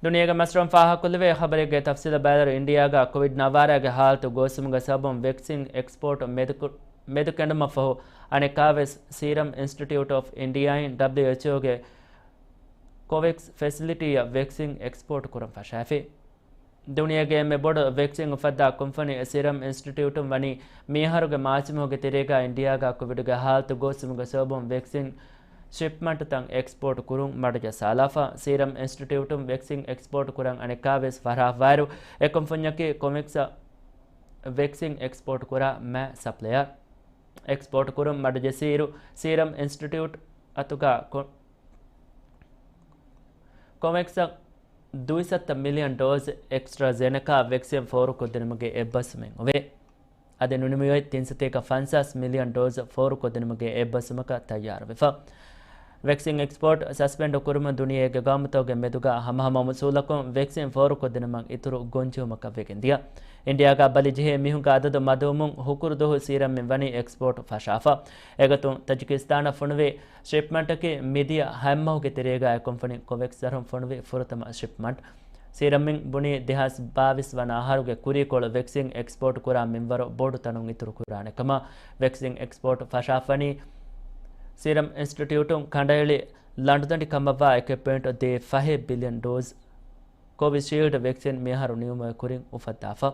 ދުނިޔޭގެ މަސްރަށުން ފާހަގަކޮށްލެވޭ ޚަބަރެއްގެ ތަފްސީލަށް ބައިވަރު. އިންޑިއާގަ ކޮވިޑް ނަވާރައިގެ ހާލަތު ގޯސްވުމުގެ ސަބަބުން ވެކްސިން އެކްސްޕޯޓް މެދުކު-، މެދުކެނޑުމަށްފަހު، އަނެއްކާވެސް ސީރަމް އިންސްޓިޓިއުޓް އޮފް އިންޑިއާއިން ޑަބްލިއުއެޗްއޯގެ ކޮވެކްސް ފެސިލިޓީއަށް ވެކްސިން އެކްސްޕޯޓް ކުރަން ފަށާފި. ދުނިޔޭގެ އެންމެ ބޮޑު ވެކްސިން އުފައްދާ ކުންފަނި ސީރަމް އިންސްޓިޓިއުޓުން ވަނީ މިއަހަރުގެ މާޗި މަހުގެ ތެރޭގަ އިންޑިއާގަ ކޮވިޑުގެ ހާލަތު ގޯސްވުމުގެ ސަބަބުން ވެކްސިން ޝިޕްމަންޓުތައް އެކްސްޕޯޓް ކުރުން މަޑުޖައްސާލާފަ. ސީރަމް އިންސްޓިޓިއުޓުން ވެކްސިން އެކްސްޕޯޓް ކުރަން އަނެއްކާވެސް ފަށާފައިވާއިރު، އެ ކުންފުންޏަކީ ކޮވެކްސްއަށް ވެކްސިން އެކްސްޕޯޓް ކުރާ މާ ސަޕްލަޔަރ. އެކްސްޕޯޓް ކުރުން މަޑުޖެއްސިއިރު، ސީރަމް އިންސްޓިޓިއުޓް އަތުގަ ކޮ-، ކޮވެކްސްއަށް ދުއިސައްތަ މިލިއަން ޑޯޒް އެކްސްޓްރާޒެނެކާ ވެކްސިން ފޯރުކޮށްދިނުމުގެ އެއްބަސްވުމެއް އޮވޭ. އަދި ނުނިމިއޮތް ތިން ސަތޭކަ ފަންސާސް މިލިއަން ޑޯޒް ފޯރުކޮށްދިނުމުގެ އެއްބަސްވުމަކަށް ތައްޔާރުވެފަ. ވެކްސިން އެކްސްޕޯޓް ސަސްޕެންޑް ކުރުމުން ދުނިޔޭގެ ގައުމުތަކުގެ މެދުގަ ހަމަހަމަ އުސޫލަކުން ވެކްސިން ފޯރުކޮށްދިނުމަށް އިތުރު ގޮންޖެހުމަކަށް ވެގެންދިޔަ. އިންޑިއާގަ ބަލިޖެހޭ މީހުންގެ އަދަދު މަދުވުމުން ހުކުރު ދުވަހު ސީރަމްއިން ވަނީ އެކްސްޕޯޓް ފަށާފަ. އެގޮތުން ތަޖިކިސްތާނަށް ފޮނުވި ޝިޕްމަންޓަކީ މިދިޔަ ހަތްމަހުގެ ތެރޭގައި ކުންފުނި ކޮވެކްސް ދަށުން ފޮނުވި ފުރަތަމަ ޝިޕްމަންޓް. ސީރަމްއިން ބުނީ ދެހާސް ބާވީސް ވަނަ އަހަރުގެ ކުރީކޮޅު ވެކްސިން އެކްސްޕޯޓް ކުރާ މިންވަރު ބޮޑު ތަނުން އިތުރު ކުރާނެ ކަމަށް. ވެކްސިން އެކްސްޕޯޓް ފަށާފަނީ ސީރަމް އިންސްޓިޓިއުޓުން ކަނޑައެޅި ލަނޑުދަނޑި ކަމަށްވާ އެކެއް ޕޮއިންޓް ދޭއް ފަހެއް ބިލިއަން ޑޯޒް ކޮވިޝީލްޑް ވެކްސިން މިއަހަރު ނިމުމުގެ ކުރިން އުފައްދާފަ.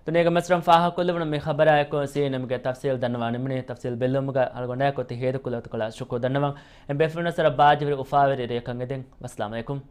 ދުނިޔޭގެ މަސްރަށް ފާހަގަކޮށްލެވުނު މި ޚަބަރާއެކު ސީއެންއެމްގެ ތަފްސީލް ދަންނަވާ ނިމުނީ. ތަފްސީލް ބެއްލުމުގަ އަޅުގަނޑާއެކު ތި ހޭދަކުލަތަކުޅަ ޝުކުރު ދަންނަވަން. އެ ބޭފުޅުންނަށް ސަރަ ބާޖެވެރި އުފާވެރި ރެއަކަށް އެދެން. ވައްސަލާމް އަލައިކުމް.